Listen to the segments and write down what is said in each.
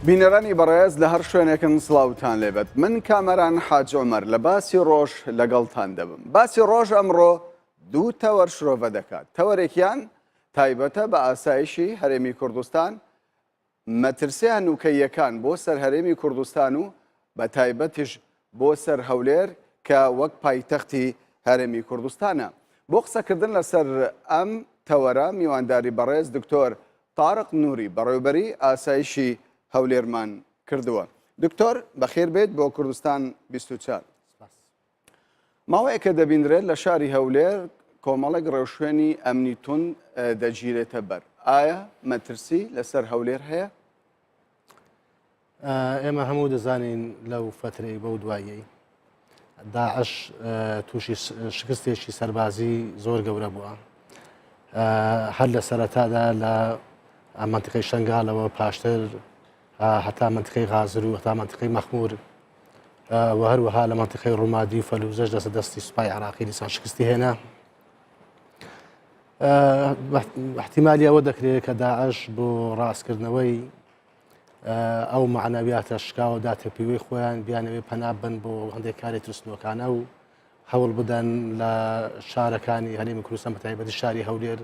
بینەرانی بەڕێز لە هەر شوێنێکن سڵاوتان لێبێت من کامەران حاج عومەر لە باسی ڕۆژ لەگەڵتان دەبم باسی ڕۆژ ئەمڕۆ دوو تەوەر شرۆڤە دەکات تەوەرێکیان تایبەتە بە ئاسایشی هەرێمی کوردستان مەترسیە هەنووکەییەکان بۆ سەر هەرێمی کوردستان و بە تایبەتیش بۆ سەر هەولێر کە وەک پایتەختی هەرێمی کوردستانە. بۆ قسەکردن لەسەر ئەم تەوەرە میوانداری بەڕێز دکتۆر تارق نوری بەڕێوبەری ئاسایشی هەولێرمان کردووە. دکتۆر بەخێر بێیت بۆ کوردستان 24. ماوەیەکە دەبینرێت لە شاری هەولێر کۆمەڵێک ڕێوشوێنی ئەمنی توند دەگیرێتە بەر، ئایا مەترسی لەسەر هەولێر هەیە؟ ئێمە هەموو دەزانین لەو فترەی بەو دواییەی داعش تووشی شکستێکی سەربازی زۆر گەورە بووە هەر لە سەرەتادا لە منتیقی شنگالەوە پاشتر هەتا منتیقی غازر و هەتا منتیقی مەخمور و هەروەها لە مەنتیقەی ڕومادی و فەلوزەش دەستە دەستی سوپای عراقی دیسان شکستی هێنا احتیمالی ئەوە دەکرێت کە داعش بۆ ڕاستکردنەوەی ئەو معناویاتە شکاوە داتەپیوەی خۆیان بیانەوێ پەنا بن بۆ هەندێک کاری ترسنۆکانە و هەوڵ بدەن لە شارەکانی هەرێمی کوردستان بە تایبەتی شاری هەولێر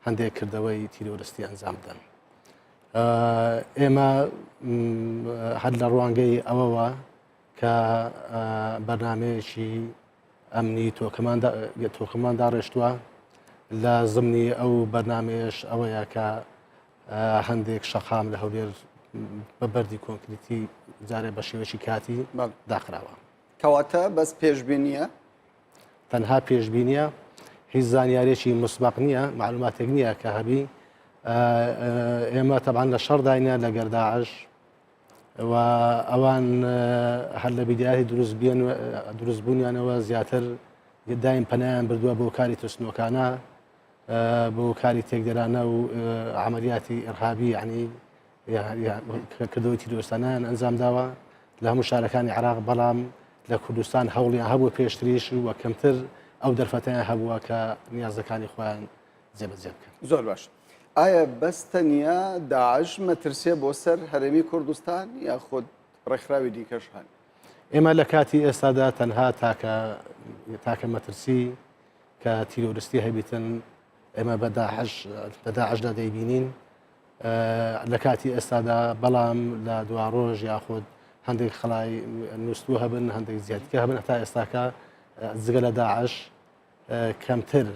هەندێک کردەوەی تیرۆرستی ئەنجام بدەن. ئێمە هەر لە ڕوانگەی ئەوەوە کە بەرنمەیەکی ئەمنی تۆکەمان داڕێشتووە لە زمنی ئەو بەرنمەیەش ئەوەیە کە هەندێک شەقام لە هەولێر بە بەردی کۆنکریتی جارێ بە شێوەیەکی کاتی داخراوە. کەواتە بەس پێشبینیە؟ تەنها پێشبینیە هیچ زانیارێکی مسبق نییە معلوماتێک نییە کە هەبی ئێمە تەبان لە شەڕداینە لەگەر داعش و ئەوان هەر لە بیدایەتی دروست بێن دروست بوونیانەوە زیاتر دایم پەنایان بردووە بۆ کاری ترسنۆکانە بۆ کاری تێکدەرانە و عملیاتی ئرهابی یعنی کردەوەی تیرۆرستانیان ئەنجام داوە لە هەموو شارەکانی عراق بەڵام لە کوردستان هەوڵیان هەبوو پێشتریش و کەمتر ئەو دەرفەتیان هەبووە کە نیازەکانی خۆیان جێبەجێ بکەن. زۆر باش ئایا بەس تەنیا داعش مەترسیە بۆ سەر هەرێمی کوردستان یاخود ڕێکخراوی دیکەش هەن؟ ئێمە لە کاتی ئێستادا تەنها تاکە تاکە مەترسی کە تیرۆرستی هەبیتن ئێمە بە داعش لە داعشدا دەیبینین لە کاتی ئێستادا بەڵام لە دواڕۆژ یاخود هەندێک خڵای نووسوو هەبن هەندێک زیاتکە هەبن هەتا ئێستاکە جگە لە داعش کەمتر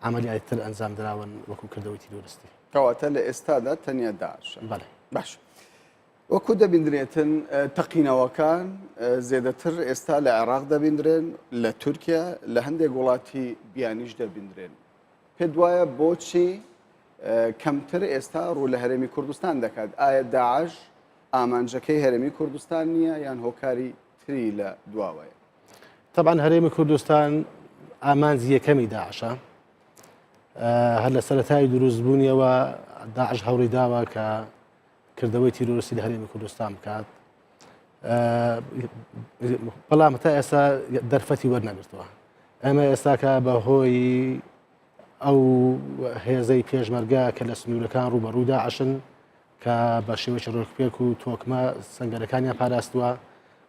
عملیات تر ئەنجام دراون وەکو کردەوەی تیرۆرستی. کەواتە لە ئێستادا تەنیا داعشە. بەڵێ. باش. وەکو دەبیندرێتن تەقینەوەکان زێدەتر ئێستا لە عێراق دەبیندرێن لە تورکیا لە هەندێک وڵاتی بیانیش دەبیندرێن پێت وایە بۆچی کەمتر ئێستا ڕوو لە هەرێمی کوردستان دەکات ئایا داعش ئامانجەکەی هەرێمی کوردستان نییە یان هۆکاری تری لە دواوەیە؟ تەبعەن هەرێمی کوردستان ئامانجی یەکەمی داعشە هەر لە سەرەتای دروستبوونیەوە داعش هەوڵی داوە کە کردەوەی تیرۆرستی لە هەرێمی کوردستان بکات بەڵام تا ئێستا دەرفەتی وەرنەگرتووە ئەمە ئێستاکە بە هۆی ئەو هێزەی پێشمەرگە کە لە سنوورەکان ڕووبەڕوو داعشن کە بە شێوەیەکی ڕێکوپێک و تۆکمە سەنگەرەکانیان پاراستووە،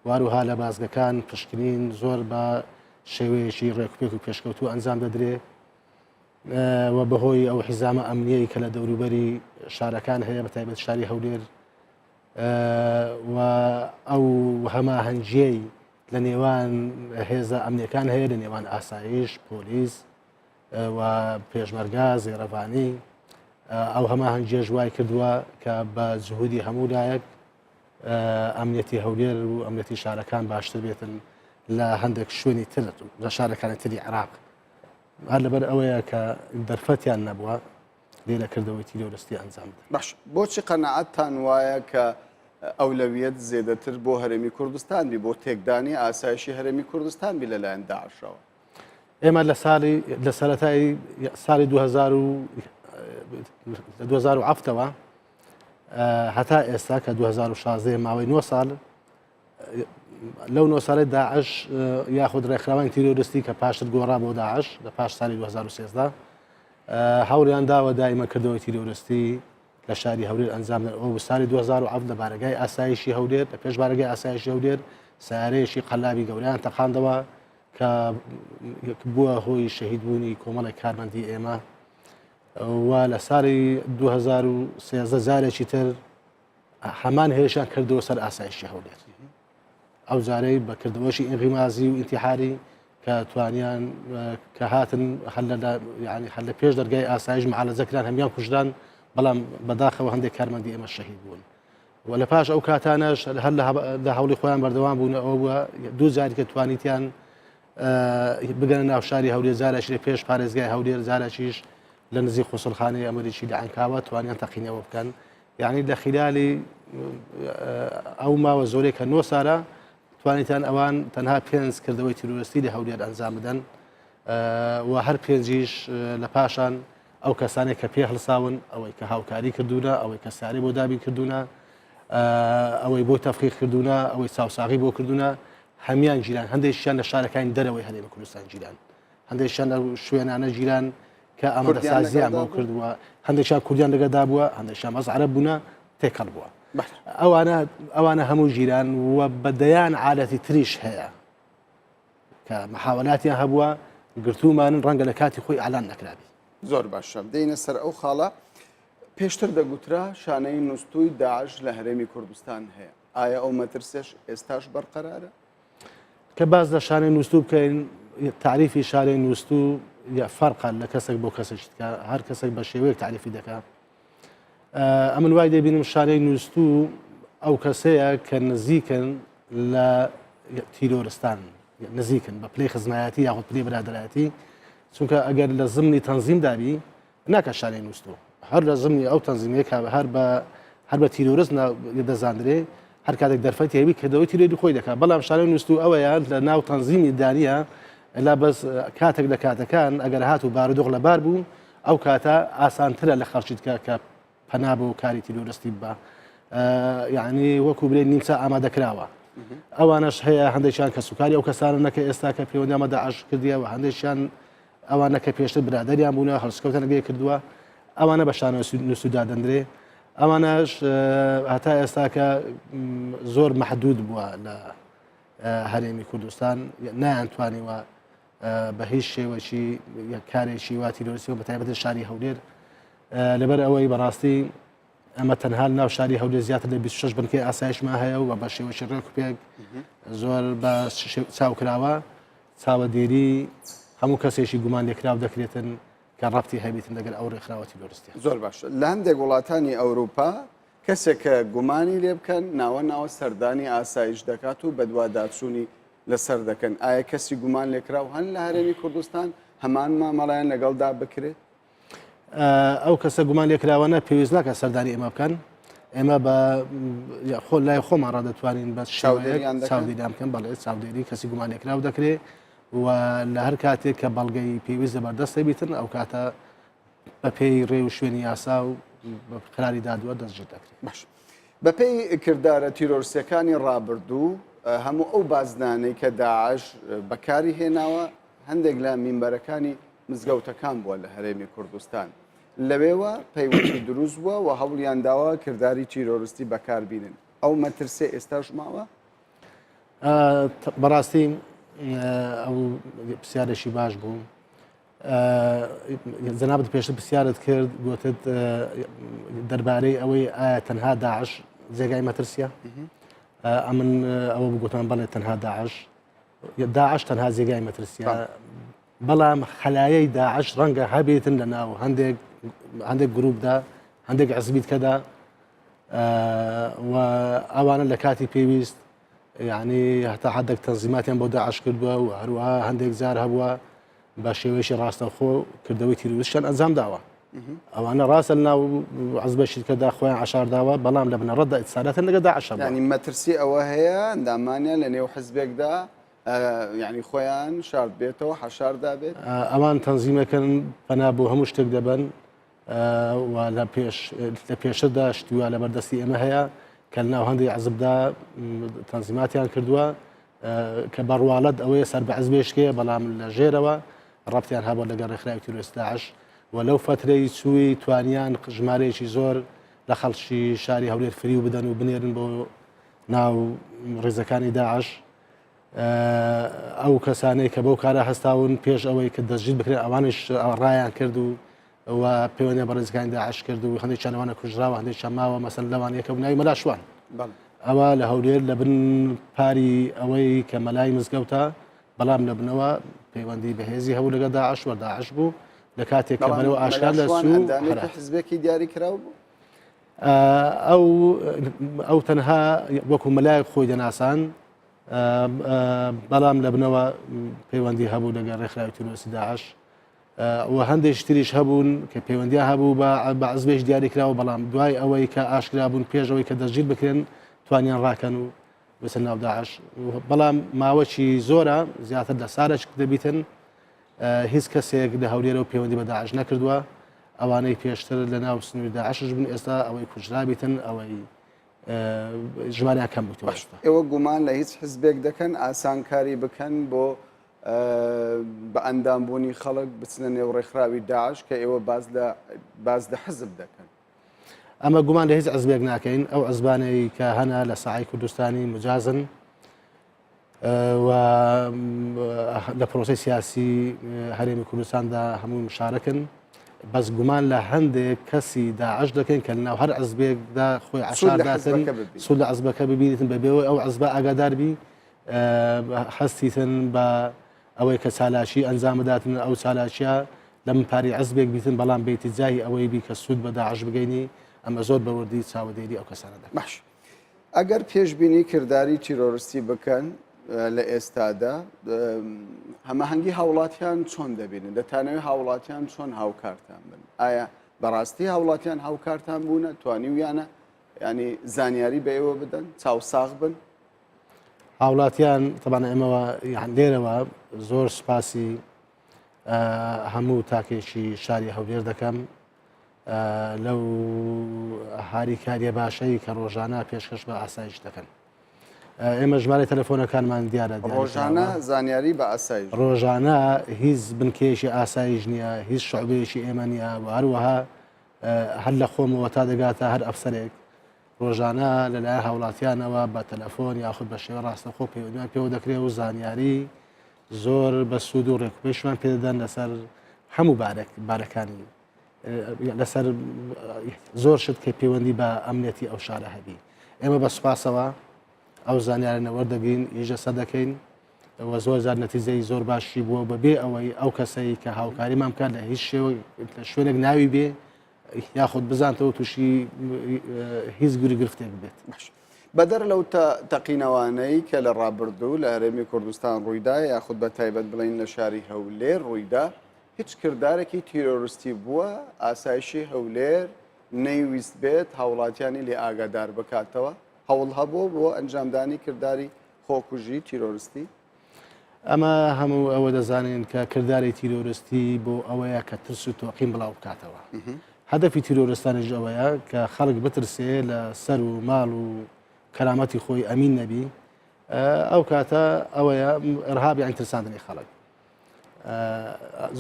واروها لە بازگەکان پشکنین زۆر بە شێوەیەکی ڕێکوپێک و پێشکەوتوو ئەنجام دەدرێ و بەهۆی ئەو حیزامە ئەمنیەی کە لە دەوروبەری شارەکان هەیە بە تایبەت شاری هەولێر و ئەو هەماهەنگیەی لە نێوان هێزە ئەمنیەکان هەیە لە نێوان ئاسایش، پۆلیس، و پێشمەرگە، زێرەڤانی، ئەو هەماهەنگیەش وای کردووە کە بە جهودی هەموو لایەک ئەمنیەتی هەولێر و ئەمنیەتی شارەکان باشتر بێتن لە هەندێک شوێنی تر لە شارەکانی تری عێراق هەر لەبەر ئەوەیە کە دەرفەتیان نەبووە لێرە کردەوەی تیرۆرستی ئەنجام بدەن. باش بۆچی قەناعەتتان وایە کە ئەولەویەت زێدەتر بۆ هەرێمی کوردستان بی بۆ تێکدانی ئاسایشی هەرێمی کوردستان بی لەلایەن داعشەوە؟ ئێمە لە ساڵی لە سەرەتای ساڵی 2007ەوە هەتا ئێستا کە 2016 ماوەی 9 ساڵ لەو نۆ ساڵی داعش یاخود ڕێکخراوانی تیرۆرستی کە پاشتر گۆڕا بۆ داعش لە پاش ساڵی 2013 هەوڵیان داوە دایمە کردەوەی تیرۆرستی لە شاری هەولێر ئەنجام دەن. ئەوە بوو ساڵی 2017 لە بارەگای ئاسایشی هەولێر، لە پێش بارەگای ئاسایشی هەولێر سەیارەیەکی قەلابی گەورەیان تەقاندەوە کە بووە هۆی شەهیدبوونی کۆمەڵێک کارمەندی ئێمە و لە ساڵی 2013 جارێکی تر هەمان هێرشیان کردەوە سەر ئاسایشی هەولێر. ئەو جارەی بە کردەوەشی ئینغیمازی و ئینتیحاری کە توانیان کە هاتن هەر لە یعنی هەر لە پێش دەرگای ئاسایش معالەجە کران هەمیان کوژران بەڵام بەداخەوە هەندێک کارمەندی ئێمە شەهید بوون و لە پاش ئەو کاتانەش هەر لە هەوڵی خۆیان بەردەوام بوون ئەوە بووە دوو جاری کە توانیتیان بگەنە ناو شاری هەولێر جارێک لە پێش پارێزگای هەولێر جارێکیش لە نزیک قوسڵخانەی ئەمریکی لە عەنکاوە توانیان تەقینەوە بکەن یعنی لە خلالی ئەو ماوە زۆرێک کە نۆ سارە توانیتان ئەوان تەنها پێنج کردەوەی تیرۆرستی لە هەولێر ئەنجام بدەن و هەر پێنجیش لە پاشان ئەو کەسانێک کە پێ هەڵساون ئەوەی کە هاوکاری کردوونە ئەوەی کە ساری بۆ دابین کردوونە ئەوەی بۆ تەفقی کردوونە ئەوەی چاوساغی بۆ کردوونە هەمان گیران هەندێکیان لە شارەکانی دەرەوەی هەرێمی کوردستان گیران هەندێکیان لە شوێنانە گیران کە ئامادەسازیان بۆ کردووە هەندێکیان کوردیان لەگەدا بووە هەندێکیان بەس عەرەب بوونە تێکەڵ بووە ئەوانە ئەوانە هەموو ژیران و بەدەیان عادەتی تریش هەیە کە محاولاتیان هەبووە گرتومانن ڕەنگە لە کاتی خۆی ئالان نەکرابی زۆر باشە دێینە سەر ئەو خاڵە پێشتر دەگوترا شانەی نووسوی داعش لە هەرێمی کوردستان هەیە ئایا ئەو مەترسێش ئێستاش بەرقەرارە؟ کە باس لە شانەی نووستوو بکەین تعریفی شانەی نووستوو فەرقە لە کەسێک بۆ کەسێکی تکە هەر کەسێک بە شێوەیەک تعریفی دەکات ئەمن وای دەبینم شانەی نووستوو ئەو کەسەیە کە نزیکن لە تیرۆرستان نزیکن بە پلەی خزمایەتی یاخود پلەی برادەرایەتی چونکە ئەگەر لە زمنی تەنزیم دابی ناکە شانەی نووستوو هەر لە زمنی ئەو تەنزیمەیە کە هەر بە هەر بە تیرۆرست دەزاندرێ هەر کاتێک دەرفەتی هەبی کردەوەی تیرۆری خۆی دەکات بەڵام شانەی نووستوو ئەوەیە لە ناو تەنزیمی دانیە لا بەس کاتێک لە کاتەکان ئەگەر هات و بارودۆخ لەبار بوو ئەو کاتە ئاسانترە لە خەڵکی دیکە کە پەنا بۆ کاری تیرۆرستی ببا یعنی وەکو برێ نیمچە ئامادەکراوە ئەوانەش هەیە هەندێکیان کەسوکاری ئەو کەسانە نەکە ئێستا کە پەیوەندیان بە داعش کردیە و هەندێکیان ئەوانە کە پێشتر برادەریان بوونە هەڵسکەوتیان لەگەڵ کردووە ئەوانە بە شانە نووسودا دادەندرێ ئەوانەش هەتا ئێستا کە زۆر محدود بووە لە هەرێمی کوردستان نایانتوانیوە بە هیچ شێوەکی کارێکی وا تیرۆریستی و بەتایبەت شاری هەولێر لەبەر ئەوەی بەڕاستی ئەمە تەنها ناو شاری هەولێر زیاتر لە 26 بنکەی ئاسایشمان هەیە و بە شێوەکی ڕێک و پێک زۆر بە چاوکراوە چاوەدێری هەموو کەسێکی گومان لێکراو دەکرێتن کە ڕەبتی هەبیتن لەگەل ئەو ڕێکخراوە تیرۆریستیە. زۆر باشە لە هەندێک وڵاتانی ئەوروپا کەسێک کە گومانی لێ بکەن ناوە ناوە سەردانی ئاسایش دەکات و بەدواداچوونی لەسەر دەکەن ئایا کەسی گومان لێکراو هەن لە هەرێمی کوردستان هەمان مامەڵەیان لەگەڵدا بکرێت؟ ئەو کەسە گومان لێکراوانە پێویست ناکە سەردانی ئێمە بکەن ئێمە بە خۆ لای خۆمان ڕادەتوانین بە چاودێریان بکەن بەڵێ چاودێری کەسی گومان لێکراو دەکرێت و لە هەر کاتێک کە بەڵگەی پێویست لە بەردەستە بیتن ئەو کاتە بە پێی ڕێ و شوێنی یاسا و بە قراری دادوە دەستگیر دەکرێت. باش بەپێی کردارە تیرۆرسیەکانی ڕابردوو هەموو ئەو بازنانەی کە داعش بەکاری هێناوە هەندێک لە مینبەرەکانی مزگەوتەکان بووە لە هەرێمی کوردستان لەوێوە پەیوەندی دروست بووە و هەوڵیان داوە کرداری تیرۆرستی بەکاربینن ئەو مەترسێ ئێستاش ماوە؟ بەڕاستی ئەو پرسیارێکی باش بوو جەنابت پێشتر پرسیارت کرد گوتت دەربارەی ئەوەی ئایا تەنها داعش جێگای مەترسیە ئەمن ئەوە بگوتان بەڵێ تەنها داعش داعش تەنها جێگای مەترسیە بەڵام خەلایەی داعش ڕەنگە هەبێتن لە ناو هەندێک هەندێک گروپدا هەندێک عزبیتکەدا و ئەوانە لە کاتی پێویست یعنی هەتا حدێک تەنزیماتیان بۆ داعش کردووە و هەروەها هەندێک جار هەبووە بە شێوەیەکی ڕاستەوخۆ کردەوەی تیرۆریستیان ئەنجام داوە ئەوانە ڕاستە ناو عزبە شیرکەدا خۆیان عشارداوە بەڵام لە بنەڕەتدا ئیتسالاتن لەگە داعش ینی مەترسی ئەوە هەیە ئەندامانیان لە نێو حزبێکدا یعنی خۆیان شارد بێتەوە حەشاردا بێت ئەوان تەنزیمەکەن پەنا بۆ هەموو شتێک دەبن و لە پێش لە پێشتردا شتیوا لە بەردەستی ئێمە هەیە کە لەناو هەندێک عزبدا تەنزیماتیان کردووە کە بەڕواڵەت ئەوەیە سەر بە عزبێشکەیە بەڵام لە ژێرەوە ڕەبتیان هەبووە لەگەڵ ڕێکخراوی تیرۆریستی داعش و لەو فەترەی چووی توانیان ژمارەیەکی زۆر لە خەڵکی شاری هەولێر فریو بدەن و بنێرن بۆ ناو ڕیزەکانی داعش. ئەو کەسانەی کە بەو کارە هەستاون پێش ئەوەی کە دەستگیر بکرێن ئەوانیش ڕایان کرد و و پەیوەندیان بە ڕیزەکانی داعش کرد و هەندێکیان لەوانە کوژراوە هەندێکیان ماوە مەسەن لەوان یەکە ناوی مەلا شوان ئەوە لە هەولێر لە بن پاری ئەوەی کە مەلای مزگەوتە بەڵام لە بنەوە پەیوەندی بەهێزی هەبوو لەگەڵ داعش و داعش بوو لە کاتێک کە بەرەو ئاشکرا لە سوو حزبێکی دیاری کراو بوو ئەو ئەو تەنها وەکو مەلایەک خۆی دەناسان بەڵام لە بنەوە پەیوەندی هەبوو لەگەڵ ڕێکخراوی تیرۆریستی داعش و هەندێک تریش هەبوون کە پەیوەندیان هەبوو بە بە عزبێش دیاری کراوە بەڵام دوای ئەوەی کە ئاشکرا بوون پێش ئەوەی کە دەستگیر بکرێن توانیان ڕاکەن و بچن ناو داعش بەڵام ماوەکی زۆرە زیاتر لە سارێک دەبیتن هیچ کەسێک لە هەولێرەوە پەیوەندی بە داعش نەکردووە ئەوانەی پێشتر لە ناو سنووری داعشش بوون ئێستا ئەوەی کوژرابیتن ئەوەی ژمارەیان کەم بووتەوە. باش ئێوە گومان لە هیچ حزبێک دەکەن ئاسانکاری بکەن بۆ بە ئەندامبوونی خەڵک بچنە نێو ڕێکخراوی داعش کە ئێوە باز لە باز لە حزب دەکەن؟ ئەمە گومان لە هیچ عزبێک ناکەین ئەو عزبانەی کە هەنە لە ساعی کوردستانی مجازن و لە پرۆسەی سیاسی هەرێمی کوردستاندا هەمووی مشارەکن بەس گومان لە هەندێک کەسی داعش دەکەین کە لەناو هەر عزبێکدا خۆی عشارداتن سوود لە عزبەکە ببینیتن بەبێەوەی ئەو عزبە ئاگادار بی هەستیتن بە ئەوەی کە چالاکی ئەنجام بداتن ئەو چالاکیە لەم پاری عزبێک بیتن بەڵام بێتیجاهی ئەوەی بی کە سوود بە داعش بگەینی ئەمە زۆر بەوردی چاوەدێری ئەو کەسانە دەکەن. باش ئەگەر پێشبینی کرداری تیرۆرستی بکەن لە ئێستادا هەماهەنگی هاوڵاتیان چۆن دەبینن؟ دەتانەوێت هاوڵاتیان چۆن هاوکارتان بن؟ ئایا بەڕاستی هاوڵاتیان هاوکارتان بوونە توانیویانە ینی زانیاری بە ئێوە بدەن چاوساغ بن؟ هاوڵاتیان تەبان ئێمەوە یان لێرەوە زۆر سوپاسی هەموو تاکێکی شاری هەولێر دەکەم لەو هاریکاریە باشەی کە ڕۆژانە پێشکەش بە ئاسایش دەکەن. ئێمە ژمارە تەلەفۆنەکانمان دیارە ڕۆژانە زانیاری بە ئاسایش ڕۆژانە هیچ بنکەیەکی ئاسایش نییە هیچ شعبەیەکی ئێمە نییە و هەروەها هەر لە خۆمەوە تا دەگاتە هەر ئەفسەرێک ڕۆژانە لەلایەن هاوڵاتیانەوە بە تەلەفۆن یاخود بە شێوە ڕاستەخۆ پەیوەندیان پێوە دەکرێت و زانیاری زۆر بە سوود و ڕێکوپێکیشمان پێدەدەن لەسەر هەموو بارێک بارەکانی لەسەر زۆر شت کە پەیوەندی بە ئەمنیەتی ئەو شارە هەبی ئێمە بە سوپاسەوە ئەو زانیارانە وەردەگرین ئیش لەسەر دەکەین و زۆر جار نەتیجەی زۆر باشی بووە بەبێ ئەوەی ئەو کەسەی کە هاوکاریمان بکات لە هیچ شێوە لە شوێنێک ناوی بێ یاخود بزانتەوە تووشی هیچ گوری گرفتێک بێت. باش بەدەر لەو تەقینەوانەی کە لە ڕابردوو لە هەرێمی کوردستان ڕوویدا یاخود بە تایبەت بڵین لە شاری هەولێر ڕوویدا هیچ کردارێکی تیرۆرستی بووە ئاسایشی هەولێر نەیویست بێت هاوڵاتیانی لێ ئاگادار بکاتەوە هەوڵ هەبووە بۆ ئەنجامدانی کرداری خۆکوژی تیرۆرستی؟ ئەمە هەموو ئەوە دەزانین کە کرداری تیرۆرستی بۆ ئەوەیە کە ترس و تۆقین بڵاو بکاتەوە. هەدەفی تیرۆرستانیش ئەوەیە کە خەڵک بترسێ لە سەر و ماڵ و کەرامەتی خۆی ئەمین نەبی ئەو کاتە ئەوەیە ئرهاب یان ترساندنی خەڵک.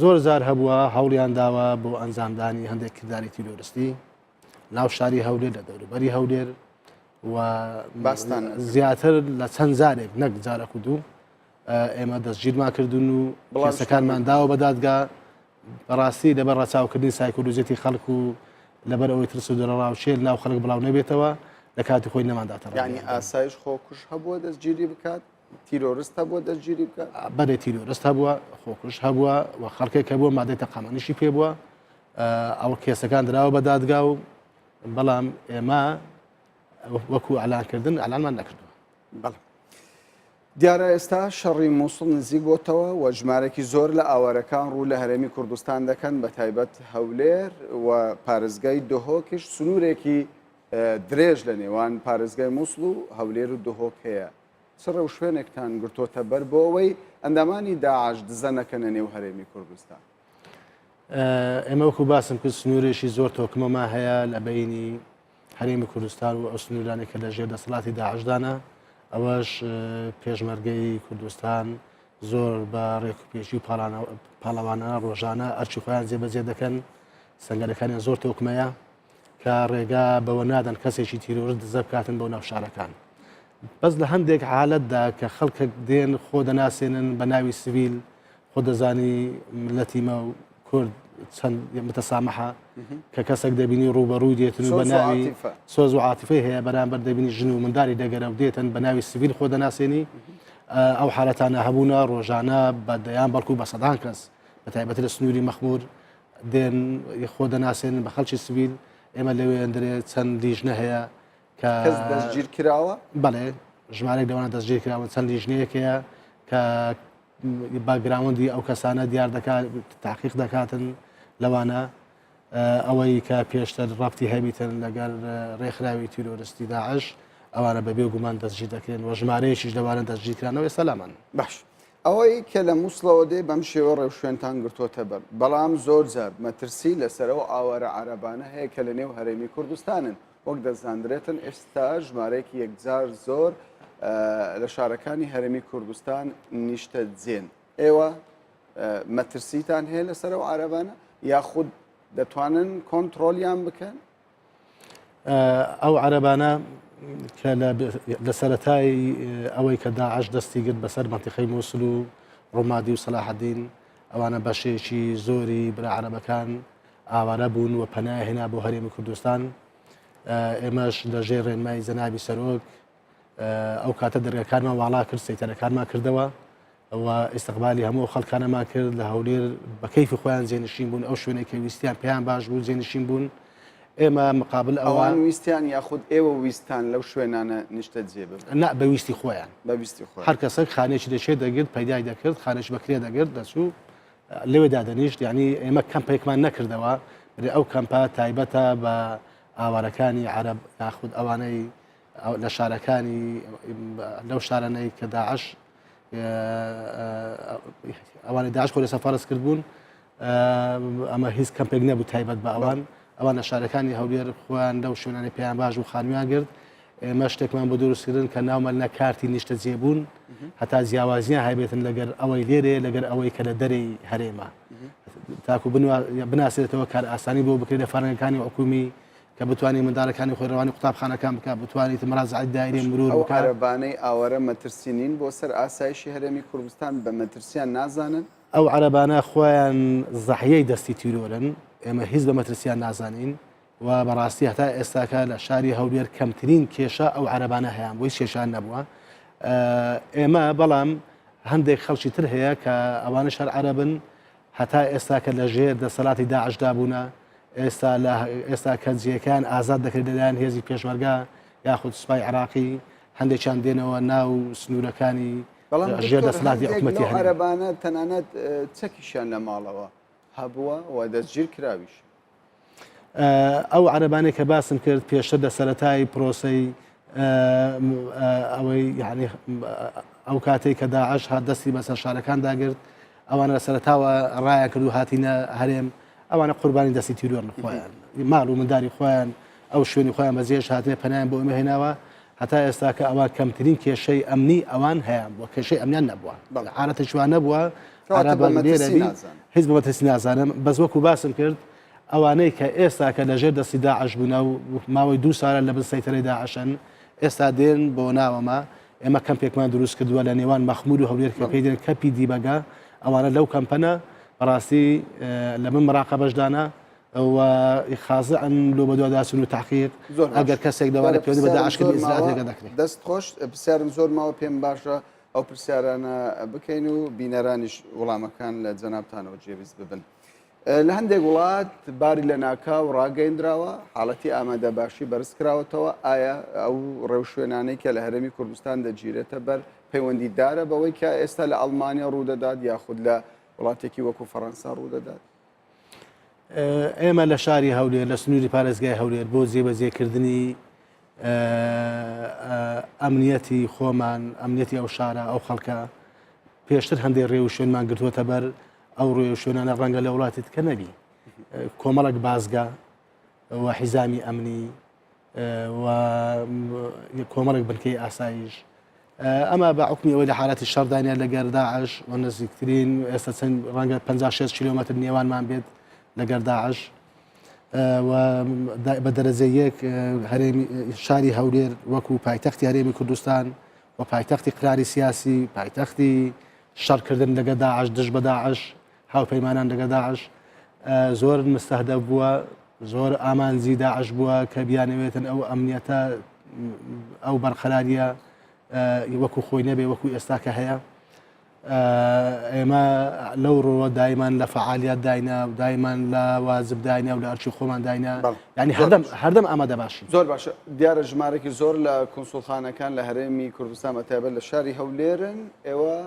زۆر جار هەبووە هەوڵیان داوە بۆ ئەنجامدانی هەندێک کرداری تیرۆرستی ناو شاری هەولێر لە دەوروبەری هەولێر و باستان زیاتر لە چەند جارێک نەک جارەک و دوو ئێمە دەستگیرمان کردون و بڵاسەکانمان داوە بە دادگا بەڕاستی لەبەر ڕەچاوکردنی سایکۆلۆژیەتی خەڵک و لەبەر ئەوەی ترس و دڵەڕاوکێ ناو خەڵک بڵاو نەبێتەوە لە کاتی خۆی نەمانداتە ینی ئاسایش خۆکوژ هەبووە دەستگیری بکات تیرۆرست هەبووە دەستگیری بکات بەێ تیرۆرست هەبووە خۆکوژ هەبووە و خەڵکێک هەبووە مادەی تەقەمەنیشی پێ بووە ئەو کێسەکان دراوە بە دادگا و بەڵام ئێمە وەکو ئەلانکردن ئەلانمان نەکردووە. بەڵێ. دیارە ئێستا شەڕی مووسڵ نزیک بۆتەوە و ژمارەکی زۆر لە ئاوارەکان ڕوو لە هەرێمی کوردستان دەکەن بە تایبەت هەولێر و پارێزگای دهۆکیش سنوورێکی درێژ لە نێوان پارێزگای مووسڵ و هەولێر و دهۆک هەیە چ ڕێوشوێنێکتان گرتۆتە بەر بۆ ئەوەی ئەندامانی داعش دزە نەکەنە نێو هەرێمی کوردستان؟ ئێمە وەکو باسم کرد سنوورێکی زۆر تۆکمەمان هەیە لە بینی هەرێمی کوردستان و ئەو سنوورانەی کە لە ژێر دەسەڵاتی داعشدانە ئەوەش پێشمەرگەی کوردستان زۆر بە ڕێکوپێکی و پاڵەوانانە ڕۆژانە ئەرچی خۆیان جێبەجێ دەکەن سنگەرەکانیان زۆر تۆکمەیە. کە ڕێگا بەوە نادەن کەسێکی تیرۆرست دزە بکاتن بۆ ناو شارەکان. بەس لە هەندێک حالەتدا کە خەڵکێک دێن خۆ دەناسێنن بە ناوی سڤیل، خۆ دەزانی ملەتی مە و کورد چەند متەسامحە کە کەسێک دەبینی ڕووبەڕووی دێتن و بە ناوی سۆز و عاتیفەی هەیە بەرامبەر دەبینی ژن و منداری دەگەرە و دێتن بە ناوی سڤیل خۆ دەناسێنی ئەو حالەتانە هەبوونە ڕۆژانە بە دەیان بەڵکو بە سەدان کەس بە تایبەتی لە سنووری مەخمور دێن خۆ دەناسێنن بە خەڵکی سڤیل ئێمە لەوێندرێ چەند لیژنە هەیە کە کەس دەستگیر کراوە؟ بەڵێ ژمارەێک لەوانە دەستگیر کراون چەند لیژنەیەک هەیە کە background ی ئەو کەسانە دیار دەکات تاقیق دەکاتن لەوانە ئەوەی کە پێشتر ڕەبتی هەبیتن لەگەر ڕێکخراوی تیرۆرستی داعش ئەوانە بەبێ گومان دەستگیر دەکرێن و ژمارەیەکیش لەوانە دەستگیرکرانەوە ئێستا لامان. باش ئەوەی کە لە موسڵەوە دێ بەم شێوە ڕێوشوێنتان گرتۆتە بەر، بەڵام زۆر جار مەترسی لەسەر ئەو ئاوارە عەرەبانە هەیە کە لە نێو هەرێمی کوردستانن، وەک دەزاندرێتن ئێستا ژمارەیەکی یەکجار زۆر لە شارەکانی هەرێمی کوردستان نیشتەجێن. ئێوە مەترسیتان هەیە لەسەر ئەو عەرەبانە یاخود دەتوانن کۆنتڕۆلیان بکەن؟ ئەو عەرەبانە کە لە سەرەتای ئەوەی کە داعش دەستی گرت بەسەر مەنتیقەی مووسل و ڕومادی و سەلاحەدین ئەوانە بەشێکی زۆری برا عەرەبەکان ئاوارە بوون و پەنای هێنا بۆ هەرێمی کوردستان ئێمەش لە ژێر ڕێنمای جەنابی سەرۆک ئەو کاتە دەرگەکانمان واڵا کرد سەیتەرەکانمان کردەوە و ئیستقبالی هەموو ئەو خەڵکانەمان کرد لە هەولێر بە کەیفی خۆیان جێنشین بوون ئەو شوێنێک کە ویستیان پێیان باش بوو جێنشین بوون ئێمە مقابل ئەوان ویستیان یاخود ئێوە ویستان لەو شوێنانە نیشتەجێ ببن؟ نا بە ویستی خۆیان. بە ویستی خۆیان. هەر کەسێک خانێکی لە چێ دەگرت پەیدای دەکرد خانێکی بە کرێ دەگرت دەچوو لەوێ دادەنیشت یعنی ئێمە کەمپێکمان نەکردەوە برێ ئەو کەمپە تایبەتە بە ئاوارەکانی عەرەب یاخود ئەوانەی لە شارەکانی لەو شارانەی کە داعش ئەوانەی داعش خۆی لەسەر فەرز کردبوون ئەمە هیچ کەمپێک نەبوو تایبەت بە ئەوان ئەوان لە شارەکانی هەولێر خۆیان لەو شوێنانی پێیان باش و خانویان گرت ئێمە شتێکمان بۆ دروستکردن کە ناومان لە کارتی نیشتە جێبوون هەتا جیاوازیان هەبێتن لەگەر ئەوەی لێرێ لەگەر ئەوەی کە لە دەرەی هەرێمە تاکو بناسێتەوە کار ئاسانی بۆ بکرێت لە فەرەنگەکانی حکومی کە بتوانێت منداڵەکانی خۆی ڕەوانی قوتابخانەکان بکات، بتوانێت مراجعەی دایرەی مرور ئەو بکات. عەرەبانەی ئاوارە مەترسی نین بۆ سەر ئاسایشی هەرێمی کوردستان، بە مەترسیان نازانن؟ ئەو عەرەبانە خۆیان زەحیەی دەستی تیرۆرن، ئێمە هیچ بە مەترسیان نازانین و بەڕاستی هەتا ئێستاکە لە شاری هەولێر کەمترین کێشە ئەو عەرەبانە هەیان بوو، هیچ کێشەیان نەبووە. ئێمە بەڵام هەندێک خەڵکی تر هەیە کە ئەوانەش هەر عەرەبن، هەتا ئێستاکە لە ژێر دەسەلاتی داعشدا بوونە، ئێستا لە ئێستا کە جێیەکەیان ئازاد دەکرێت لەلایەن هێزی پێشمەرگە یاخود سوپای عێراقی، هەندێکیان دێنەوە ناو سنوورەکانی بەڵام ژێر دکتۆر دەسەلاتی هەندێک حکومەتی لەو هەرێم. عەرەبانە تەنانەت چەکیشیان لە ماڵەوە هەبووە و دەستگیر کراویش. ئەو عەرەبانەی کە باسم کرد پێشتر لە سەرەتای پرۆسەی ئەوەی یعنی ئەو کاتێک کە داعش هات دەستی بەسەر شارەکان داگرت ئەوانە لە سەرەتاوە ڕایان کرد و هاتینە هەرێم ئەوانە قوربانی دەستی تیرۆرن خۆیان ماڵ و منداری خۆیان ئەو شوێنی خۆیان بەجێش هاتنە پەنایان بۆ ئێمە هێناوە هەتا ئێستا کە ئەوە کەمترین کێشەی ئەمنی ئەوان هەیان بووە کێشەی ئەمنیان نەبووە حالەتێکی وا نەبووە هیچ بە مەترسی نازانم بەس وەکو باسم کرد ئەوانەی کە ئێستا کە لەژێر دەستی داعش بوونە و ماوەی دوو سالە لە بن سەیتەرەی داعشن ئێستا دێن بۆ ناوەمە ئێمە کەمپێکمان دروست کردووە لە نێوان مەخمور و هەولێر کە پێی دێن کەپی دیبەگە ئەوانە لەو کەمپەنە بەڕاستی لە من مراقەبەشدانە و خازعن لۆ بەدواداچون و تحقیق زۆر باش. ئەگەر کەسێک لەوانە بەڵێ، پەیوەندی بە پرسیارم داعش زۆر کردی ماوە. ئیجرائاتێکە دەکرێت. دەست خۆش پرسیارم زۆر ماوە پێم باشە ئەو پرسیارانە بکەین و بینەرانیش وڵامەکان لە جەنابتانەوە جێویست ببن. لە هەندێک وڵات باری لەناکاو ڕاگەیندراوە، حاڵەتی ئامادەباشی بەرزکراوەتەوە، ئایا ئەو ڕێوشوێنانەی کە لە هەرێمی کوردستان دەگیرێتە بەر پەیوەندیدارە بەوەی کە ئێستا لە ئەڵمانیا ڕوودەدات یاخود لە وڵاتێکی وەکو فەڕەنسا ڕوودەدات؟ ئێمە لە شاری هەولێر لە سنووری پارێزگای هەولێر بۆ جێبەجێکردنی ئەمنیەتی خۆمان ئەمنیەتی ئەو شارە ئەو خەڵکە پێشتر هەندێک ڕێ و شوێنمان گرتووەتە بەر ئەو ڕێ و شوێنانە ڕەنگە لە وڵاتی تکە نەبی کۆمەڵک بازگە و حیزامی ئەمنی و کۆمەڵێک بنکەی ئاسایش ئەمە بە حکمی ئەوەی لە حالەتی شەڕدانە لەگەر داعش و نزیکترین ئێستا چەند ڕەنگە 56 کیلۆمەتر نێوانمان بێت لەگەر داعش. و بە دەرەجە یەک هەرێمی شاری هەولێر وەکو پایتەختی هەرێمی کوردستان و پایتەختی قراری سیاسی پایتەختی شەڕکردن لەگە داعش دژ بە داعش هاوپەیمانان لەگە داعش زۆر مستهدف بووە زۆر ئامانجی داعش بووە کە بیانەوێتن ئەو ئەمنیەتە ئەو بەرقەراریە وەکو خۆی نەبێ وەکو ئێستا کە هەیە ئێمە لەو ڕۆوە دایمان لە فعالیات داینا و دایمان لە واجب داینا و لە ئەرکی خۆمان داینا ینی هەردەم هەردەم ئامادە باشی زۆر باشە دیارە ژمارەکی زۆر لە کونسوڵخانەکان لە هەرێمی کوردستان بە تایبەت لە شاری هەولێرن ئێوە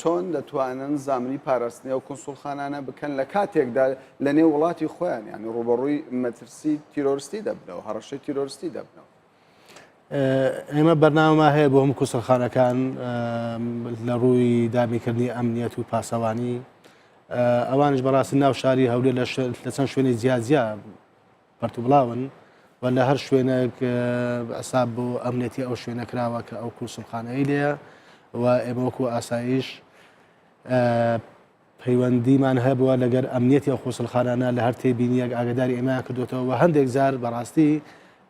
چۆن دەتوانن زامنی پاراستنی ئەو کونسوڵخانانە بکەن لە کاتێکدا لە نێو وڵاتی خۆیان یانی ڕووبەڕووی مەترسی تیرۆرستی دەبنەوە هەڕەشەی تیرۆرستی دەبنەوە؟ ئێمە بەرنامەمان هەیە بۆ هەموو کونسوڵخانەکان لە ڕووی دابینکردنی ئەمنیەت و پاسەوانی ئەوانش بەڕاستی ناو شاری هەولێر لە چەند شوێنی جیاجیا پەرتوبڵاون و لە هەر شوێنێک حساب بۆ ئەمنیەتی ئەو شوێنە کراوە کە ئەو کونسوڵخانەی لێیە و ئێمە وەکو ئاسایش پەیوەندیمان هەبووە لەگەر ئەمنیەتی ئەو قونسڵخانانە لە هەر تێبینیەک ئاگداری ئێمەیان کردوێتەوە و هەندێک جار بەڕاستی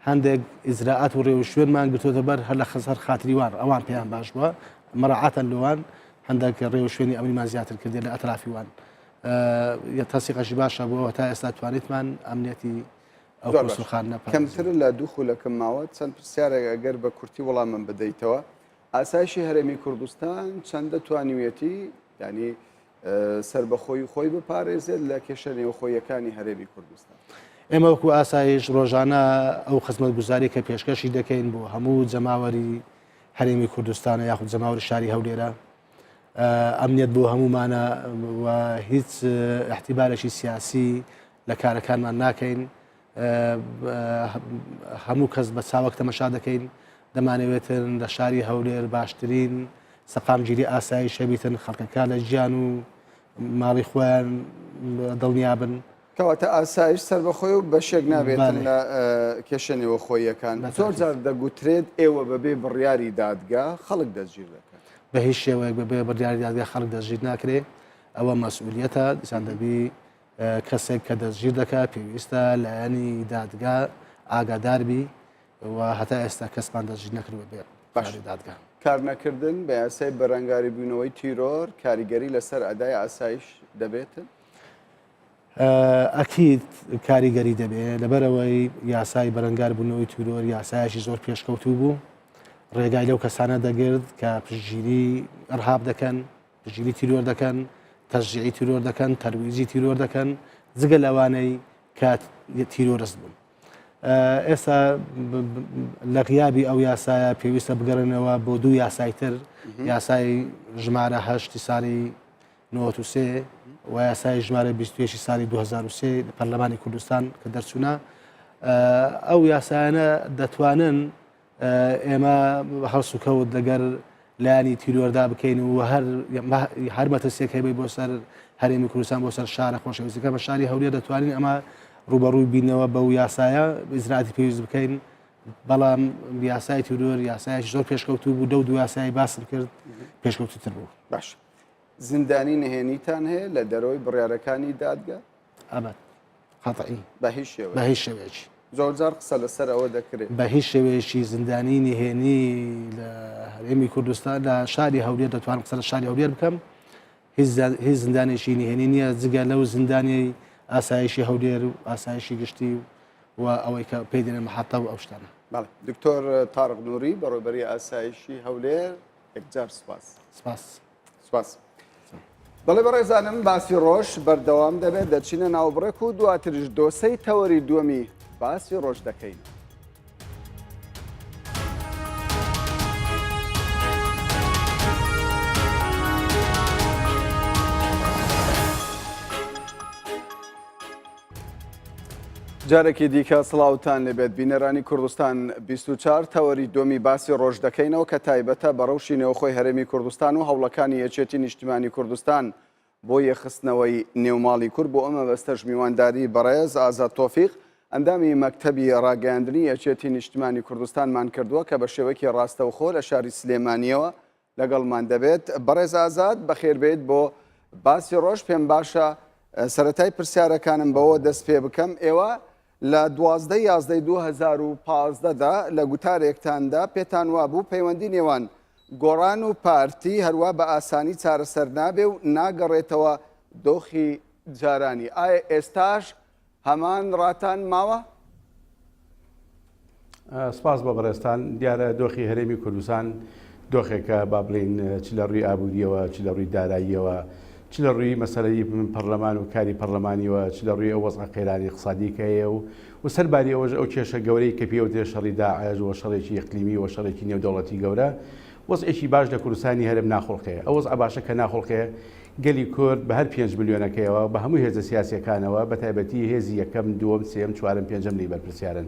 هەندێک ئیجرائات و ڕێوشوێنمان گرتوێتە بەر هەر لە خەسەر خاتری وان ئەوان پێیان باش بووە مەراعاتەن لەوان هەندێک ڕێوشوێنی ئەمنیمان زیاتر کردێ لە ئەترافی وان تەسیقەشی باشە بۆ تا ئێستا توانیتمان ئەمنیەتی ئەو قونسڵخانە کەمتر لە دوو خولەکم ماوە چەند پرسیارێک ئەگەر بە کورتی وەڵامم بدەیتەوە ئاسایشی هەرێمی کوردستان چەندە توانیویەتی یانی سەربەخۆی خۆی بپارێزێت لە کێشە نێوخۆیەکانی هەرێمی کوردستان؟ ئێمە وەکو ئاسایش ڕۆژانە ئەو خزمەتگوزاری کە پێشکەشی دەکەین بۆ هەموو جەماوەری هەرێمی کوردستانە یاخود جەماوەری شاری هەولێرە ئەمنیەت بۆ هەمومانە و هیچ احتیبارێکی سیاسی لە کارەکانمان ناکەین هەموو کەس بە چاوەک تەمەشا دەکەین دەمانەوێتن لە شاری هەولێر باشترین سەقامگیری ئاسایش هەبیتن خەڵکەکە لە گیان و ماڵی خۆیان دڵنیابن. کەواتە ئاسایش سەربەخۆی و بەشێک نابێتن لە کێشە نێوەخۆییەکان. زۆر جار دەگوترێت ئێوە بەبێ بڕیاری دادگا خەڵک دەستگیر دەکەن. بە هیچ شێوەیەک بەبێ بڕیاری دادگا خەڵک دەستگیر ناکرێ. ئەوە مەسئولیەتە، دیسان دەبی کەسێک کە دەستگیر دەکات پێویستە لایەنی دادگا ئاگادار بی و هەتا ئێستا کەسمان دەستگیر نەکردووە بێ باش دادگا. کارنەکردن بە یاسای بەرەنگاریبوونەوەی تیرۆر کاریگەری لەسەر ئەدای ئاسایش دەبێتن؟ ئەکید کاریگەری دەبێت لەبەرەوەی یاسای بەرەنگاربوونەوەی تیرۆر یاسایەکی زۆر پێشکەوتوو بوو ڕێگای لەو کەسانە دەگرت کە پشتگیری ئەرهاب دەکەن پشتگیری تیرۆر دەکەن، تەشجیعی تیرۆر دەکەن، تەرویجی تیرۆر دەکەن، جگە لەوانەی کە تیرۆرست بوون. ئێستا لە غیابی ئەو یاسایە پێویستە بگەڕێنەوە بۆ دوو یاسای تر، یاسای ژمارە هەشتی ساڵی 93 و یاسای ژمارە 21 ساڵی 2003 لە پەرلەمانی کوردستان کە دەرچوونە ئەو یاسایانە دەتوانن ئێمە هەڵسوکەوت لەگەر لایەنی تیرۆردا بکەین و هەر هەر مەترسیەک هەبێت بۆ سەر هەرێمی کوردستان بۆ سەر شارە خۆشەویستەکە بە شاری هەولێر دەتوانین ئەمە ڕوبەڕووی بینەوە بەو یاسایە ئیجرائاتی پێویست بکەین بەڵام یاسای تیرۆر یاسایش زۆر پێشکەوتوو بوو لەو دوو یاسای باسم کرد پێشکەوتوتر بوو. باش زیندانی نهێنیتان هەیە لە دەرەوەی بڕیارەکانی دادگا؟ ئەبەد قەتعی بە هیچ شێوەیەک بە هیچ شێوەیەکی زۆرجار قسە لەسەر ئەوە دەکرێت. بە هیچ شێوەیەکی زیندانی نهێنی لە هەرێمی کوردستان لە شاری هەولێر دەتوانم قسە لە شاری هەولێر بکەم هیچ هیچ زیندانێکی نهێنی نییە جگە لەو زیندانی ئاسایشی هەولێر و ئاسایشی گشتی و ئەوەی کە پێی دەنێن محەتە و ئەو شتانە. بەڵێ دکتۆر تارق نوری بەڕێوەبەری ئاسایشی هەولێر یەکجار سپاس. سپاس. سپاس. بەڵێ بەڕێزانم باسی ڕۆژ بەردەوام دەبێت دەچینە ناوبڕێک و دواتریش دۆسەی تەوەری دووەمی باسی ڕۆژ دەکەین. جارێکی دیکە سڵاوتان لێبێت بینەرانی کوردستان 24 تەوەری دووەمی باسی ڕۆژ دەکەینەوە کە تایبەتە بە ڕەوشی نێوخۆی هەرێمی کوردستان و هەوڵەکانی یەکێتی نیشتیمانی کوردستان بۆ یەکخستنەوەی نێوماڵی کورد بۆ ئەم مەبەستەش میوانداری بەڕێز ئازاد تۆفیق ئەندامی مەکتەبی ڕاگەیاندنی یەکێتی نیشتیمانی کوردستانمان کردووە کە بە شێوەیەکی ڕاستەوخۆ لە شاری سلێمانیەوە لەگەڵمان دەبێت. بەڕێز ئازاد بەخێربێیت بۆ باسی ڕۆژ، پێم باشە سەرەتای پرسیارەکانم بەوە دەست پێ بکەم ئێوە لە 12 یازدەی 2015 دا لە گوتارێکتاندا پێتان وابوو پەیوەندی نێوان گۆڕان و پارتی هەروا بە ئاسانی چارەسەر نابێ و ناگەڕێتەوە دۆخی جارانی ئایا ئێستاش هەمان ڕاتان ماوە؟ سپاس بۆ بەڕێزتان. دیارە دۆخی هەرێمی کوردستان دۆخێکە با بڵێین چ لە ڕووی ئابوورییەوە، چ لە ڕووی داراییەوە، چ لە ڕووی مەسەلەی پەڕلەمان و کاری پەڕلەمانیوە، چ لە ڕووی ئەو وەزعە قەیرانی ئیقتسادی کە هەیە و و سەرباری ئەوەش ئەو کێشە گەورەی کە پێی ئەوترێ شەڕی داعش و شەڕێکی ئیقلیمی و شەڕێکی نێودەوڵەتی گەورە وەزعێکی باش لە کوردستانی هەرێم ناخوڵقێ. ئەو وەزعە باشە کە ناخوڵقێ گەلی کورد بە هەر پێنج ملیۆنەکەیەوە، بە هەموو هێزە سیاسییەکانەوە، بە تایبەتی هێزی یەکەم، دووەم، سێیەم، چوارەم، پێنجەم لێی بەرپرسیارن.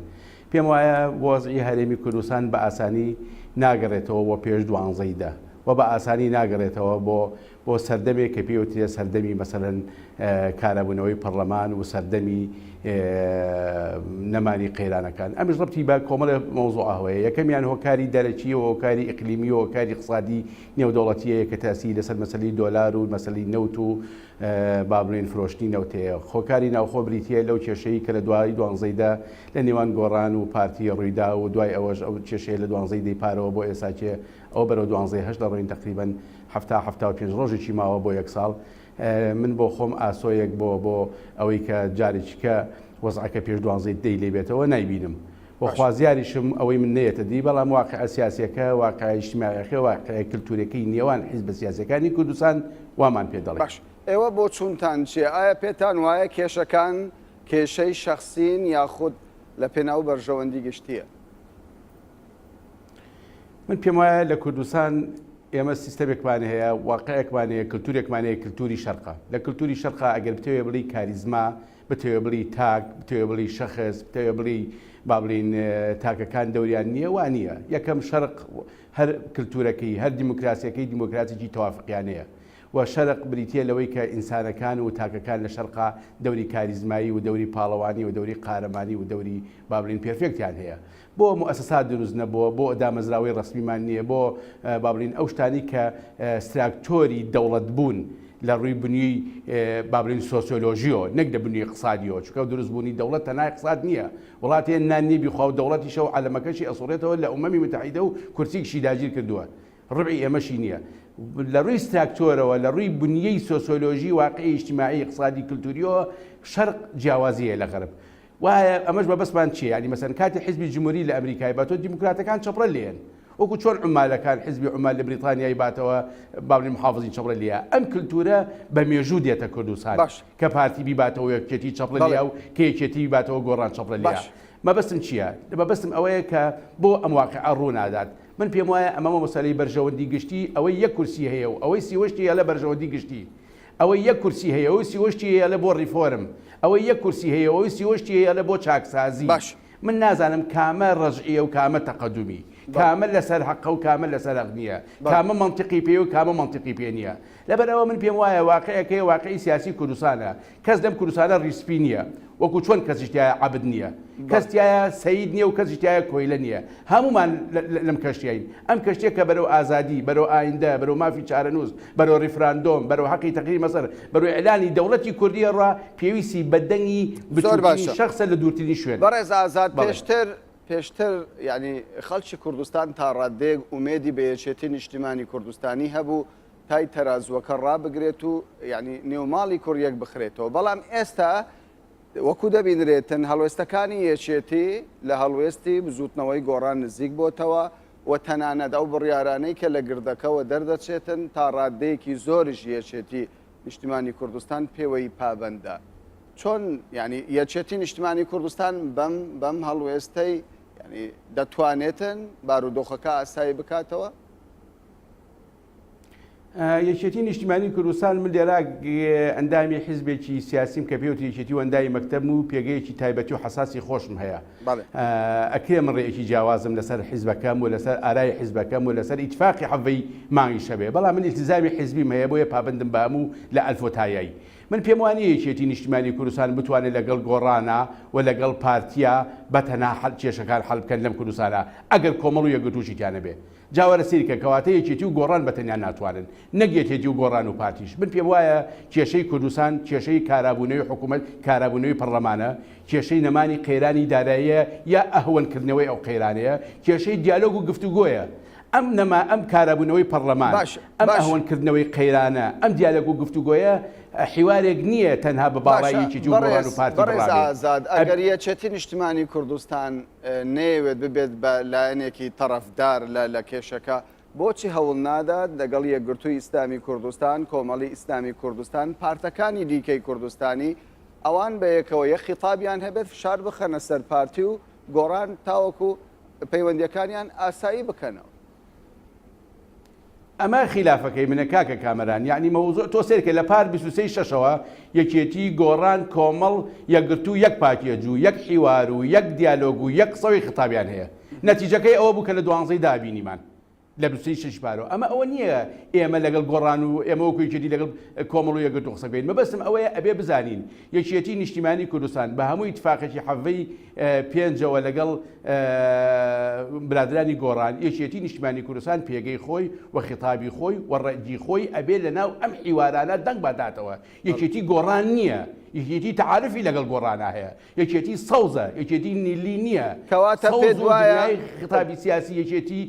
پێم وایە وەزعی هەرێمی کوردستان بە ئاسانی ناگەڕێتەوە بۆ پێش دوانزەی دە و بە ئاسانی ناگەڕێتەوە بۆ بۆ سەردەمێک کە پێی وترێ سەردەمی مەسەلەن کارابوونەوەی پەڕلەمان و سەردەمی نەمانی قەیرانەکان. ئەمش ڕەبتی بە کۆمەڵێ مەوزوعەوە هەیە. یەکەمیان هۆکاری دەرەکی و هۆکاری ئیقلیمی و هۆکاری ئیقتسادی نێودەوڵەتییەیە کە تەئسیری لەسەر مەسەلەی دۆلار و مەسەلەی نەوت و با بڵێین فرۆشتنی نەوت هەیە. هۆکاری ناوخۆ بریتییە لەو کێشەی کە لە دوای دوانزەی دە لە نێوان گۆڕان و پارتی ڕوویدا و دوای ئەوەش ئەو کێشەیە لە دوانزەی دەی پارەوە بۆ ئێساکێ ئەوە بەرەو دوانزەی هەشت دەڕۆین تەقریبەن 70 75 ڕۆژێکی ماوە بۆ یەک ساڵ من بۆ خۆم ئاسۆیەک بۆ بۆ ئەوەی کە جارێکیکە وەزعەکە پێش دوانزەی دەی لێ بێتەوە نایبینم و خوازیاریشم ئەوەی من نەیەتە دی، بەڵام واقیعە سیاسیەکە، واقیعە ئیجتیماعیەکە، واقیعە کلتوریەکەی نێوان حیزبە سیاسیەکانی کوردستان وامان پێ دەڵێ. باش ئێوە بۆچوونتان چیە؟ ئایا پێتان وایە کێشەکان کێشەی شەخسین یاخود لە پێناو بەرژەوەندی گشتیە؟ من پێم وایە لە کوردستان ئێمە سیستەمێکمان هەیە، واقیعێکمان هەیە، کلتورێکمان هەیە، کلتوری شەرقە. لە کلتوری شەرقا ئەگەر بتەوێ بڵێی کاریزما، بتەوێ بڵێی تاک، بتەوێ بڵێی شەخس، بتەوێ بڵێی با بڵێین تاکەکان دەوریان نییە، وا نییە. یەکەم شەرق هەر کلتورەکەی، هەر دیموکراسیەکەی دیموکراسێکی تەوافقیانەیە و شەرق بریتییە لەوەی کە ئینسانەکان و تاکەکان لە شەرقا دەوری کاریزمایی و دەوری پاڵەوانی و دەوری قارەمانی و دەوری با بڵێین perfect یان هەیە. بۆ موئەسەسات دروست نەبووە، بۆ دامەزراوەی ڕەسمیمان نییە، بۆ با بڵێین ئەو شتانەی کە structure ی دەوڵەت بوون لە ڕووی بنیی با بڵێین سۆسیۆلۆژییەوە نەک لە بنیی ئیقتسادییەوە، چونکە دروستبوونی دەوڵەت تەنها ئیقتساد نییە، وڵاتێ نان نییە بیخوا و دەوڵەتیشە و عەلەمەکەشی ئەسوڕێتەوە لە ئومەمی متحیدە و کورسیکشی داگیر کردووە ڕبعی ئێمەشی نییە. لە ڕووی structure ەوە، لە ڕووی بنیەی سۆسیۆلۆژی واقعی ئیجتیماعی ئیقتسادی کلتورییەوە شەرق جیاوازی هەیە لە غەرب. وایە ئەمەش مەبەستمان چیە یانی مەسەن کاتی حیزبی جمهوری لە ئەمریکای باتەوە دیموکراتەکان چەپڕە لێن وەکو چۆن عومالەکان حیزبی عومال لە بریتانیای باتەوە با بڵێین محافزین چەپڕە لێیە ئەم کلتورە بە مێژوو دێتە کوردستان باش. کە پارتی بیباتەوە یەکێتی چەپڵە بەڵێ. لێیە و کە یەکێتی بیباتەوە گۆڕان چەپڵە لێیە باش. مەبەستم چیە مەبەستم ئەوەیە کە بۆ ئەم واقیعە ڕوو نادات من پێم وایە ئەمە مەسەلەی بەرژەوەندی گشتی ئەوەی یەک کورسی هەیە و ئەوەی سیوەشتی هەیە لە بەرژەوەندی گشتی ئەوەی یەک کورسی هەیە و سیوەشتی هەیە لە بۆ ڕیفۆرم، ئەوەی یەک کورسی هەیە و سیوەشتی هەیە لە بۆ چاکسازی. باش. من نازانم کامە ڕەجعیە و کامە تەقەدومی، کامە لەسەر هەقە و کامە لەسەر هەق نییە، کامە مەنتیقی پێیە و کامە مەنتیقی پێ نییە. لەبەر ئەوە من پێم وایە واقیعێک هەیە واقیعی سیاسی کوردستانە، کەس لەم کوردستانە ڕیش سپی نییە، وەکو چۆن کەسیش تیایا عەبد نییە، کەس تیایا سەید نییە و کەسیش تیایا کۆیلە نییە، هەموومان لەم کەشتیەین، ئەم کەشتیە کە بەرەو ئازادی، بەرەو ئایندە، بەرەو مافی چارەنووس، بەرەو ڕیفراندۆم، بەرەو حەقی تەقریر مەسەر، بەرەو ئیعلانی دەوڵەتی کوردی ئەڕوا، پێویستی بە دەنگی زۆر بچووکترین باشە. شەخسە لە دوورترین شوێن. بەڕێز ئازاد بەڵێ. پێشتر پێشتر یانی خەڵکی کوردستان تا ڕاددەیەک ئومێدی بە یەکێتی نیشتیمانی کوردستانی هەبوو تای تەرازووەکە ڕابگرێت و یانی نێوماڵی کوڕ یەک بخرێتەوە بەڵام ئێستا وەکو دەبینرێتن هەڵوێستەکانی یەکێتی لە هەڵوێستی بزوتنەوەی گۆڕان نزیک بۆتەوە و تەنانەت ئەو بڕیارانەی کە لە گردەکەوە دەردەچێتن تا ڕاددەیەکی زۆریش یەکێتی نیشتیمانی کوردستان پێوەی پابەندە چۆن یعنی یەکێتی نیشتمانی کوردستان بەم بەم هەڵوێستەی یعنی دەتوانێتن بارودۆخەکە ئاسایی بکاتەوە؟ یەکێتی نیشتیمانی کوردستان من لێرە ئەندامی حیزبێکی سیاسیم کە پێوتری یەکێتی و ئەندامی مەکتەبم و پێگەیەکی تایبەتی و حەساسی خۆشم هەیە ئەکرێ من ڕێیەکی جیاوازم لەسەر حیزبەکەم و لەسەر ئارای حیزبەکەم و لەسەر ئیتفاقی حەڤەی مانگیش هەبێ بەڵام من ئیلتیزامی حیزبیم هەیە بۆیە پابەندم بە هەموو لە ئەلف و تایای من پێم وانیە یەکێتی نیشتیمانی کوردستان بتوانێت لەگەڵ گۆڕانا و لەگەڵ پارتیا بە تەنها حەل کێشەکان حەل بکەن لەم کوردستانە ئەگەر کۆمەڵ و یەکگرتووشی تیا نەبێ. جا وەرە سەیر کە کەواتە یەکێتی و گۆڕان بە تەنیا ناتوانن، نەک یەکێتی و گۆڕان و پارتیش. من پێم وایە کێشەی کوردستان کێشەی کارابوونەوەی حکوومەت، کارابوونەوەی پەڕلەمانە، کێشەی نەمانی قەیرانی داراییە یا ئەهوەن کردنەوەی ئەو قەیرانەیە، کێشەی دیالۆگ و گفتوگۆیە. ئەم نەما ئەم کارابوونەوەی پەڕلەمان، باشە ئەم باشە. ئەهوەن کردنەوەی قەیرانە، ئەم دیالۆگ و گفتوگۆیە حیوارێک نییە تەنها بە باڵای باشە یەکێتی و گۆڕان بەڕێز و پارتی بەڕێز بڕابێ. ئازاد ئەب. ئەگەر یەکێتی نیشتمانی کوردستان نەیەوێت ببێت بە لایەنێکی تەڕەفدار لە لە کێشەکە، بۆچی هەوڵ نادات لەگەڵ یەکگرتووی ئیسلامی کوردستان، کۆمەڵی ئیسلامی کوردستان، پارتەکانی دیکەی کوردستانی، ئەوان بەیەکەوە یەک خیتابیان هەبێت فشار بخەنە سەر پارتی و گۆڕان تاوەکو پەیوەندیەکانیان ئاسایی بکەنەوە؟ ئەمە خیلافەکەی منە کاکە کامەران یەعنی مەوزوع تۆ سەیرکە لە پار 23 شەشەوە یەکێتی گۆڕان کۆمەڵ یەکگرتوو یەک پاکێج و یەک حیوار و یەک دیالۆگ و یەک قسەوی خیتابیان هەیە نەتیجەکەی ئەوە بوو کە لە دوانزەی دا بینیمان لە 23 شەش پارەوە ئەمە ئەوە نییە ئێمە لەگەڵ گۆڕان و ئێمە وەکو یەکێتی لەگەڵ کۆمەڵ و یەکگرتوو قسە بکەین مەبەستم ئەوەیە ئەبێ بزانین یەکێتی نیشتیمانی کوردستان بە هەموو ئیتفاقێکی حەڤەی پێنجەوە لەگەڵ برادرانی گۆڕان، یەکێتی نیشتیمانی کوردستان پێگەی خۆی و خیتابی خۆی و ڕەئی خۆی ئەبێ لە ناو ئەم حیوارانە دەنگ باداتەوە. یەکێتی گۆڕان نییە، یەکێتی تەعارفی لەگەڵ گۆڕانا هەیە، یەکێتی سەوزە، یەکێتی نیلی نییە. کەواتە سەوز پێت و وایە دنیای خیتابی سیاسی یەکێتی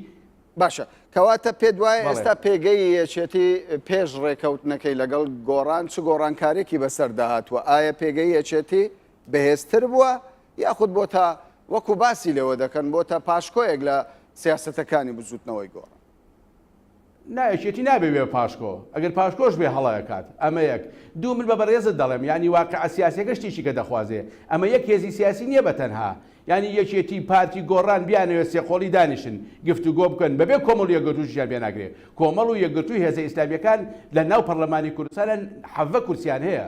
باشە کەواتە پێت وایە بەڵێ. ئێستا پێگەی یەکێتی پێش ڕێکەوتنەکەی لەگەڵ گۆڕان چ گۆڕانکارێکی بەسەردا هاتووە؟ ئایا پێگەی یەکێتی بەهێزتر بووە یاخود بۆتە وەکو باسی لێوە دەکەن بۆتە پاشکۆیەک لە سیاسەتەکانی بزوتنەوەی گۆڕان؟ نا یەکێتی نابێ بێ پاشکۆ ئەگەر پاشکۆش بێ هەڵە ئەکات ئەمە یەک دوو من بە بەڕێزت دەڵێم یانی واقعە سیاسیەکە شتێکی کە دەخوازێ ئەمە یەک هێزی سیاسی نییە بە تەنها یانی یەکێتی پارتی گۆڕان بیانەوێ سێقۆڵی دانیشن گفتوگۆ بکەن بەبێ کۆمەڵ و یەکگرتووشیان پێ ناکرێ کۆمەڵ و یەکگرتووی هێزە ئیسلامیەکان لە ناو پەڕلەمانی کوردستانە حەڤە کورسیان هەیە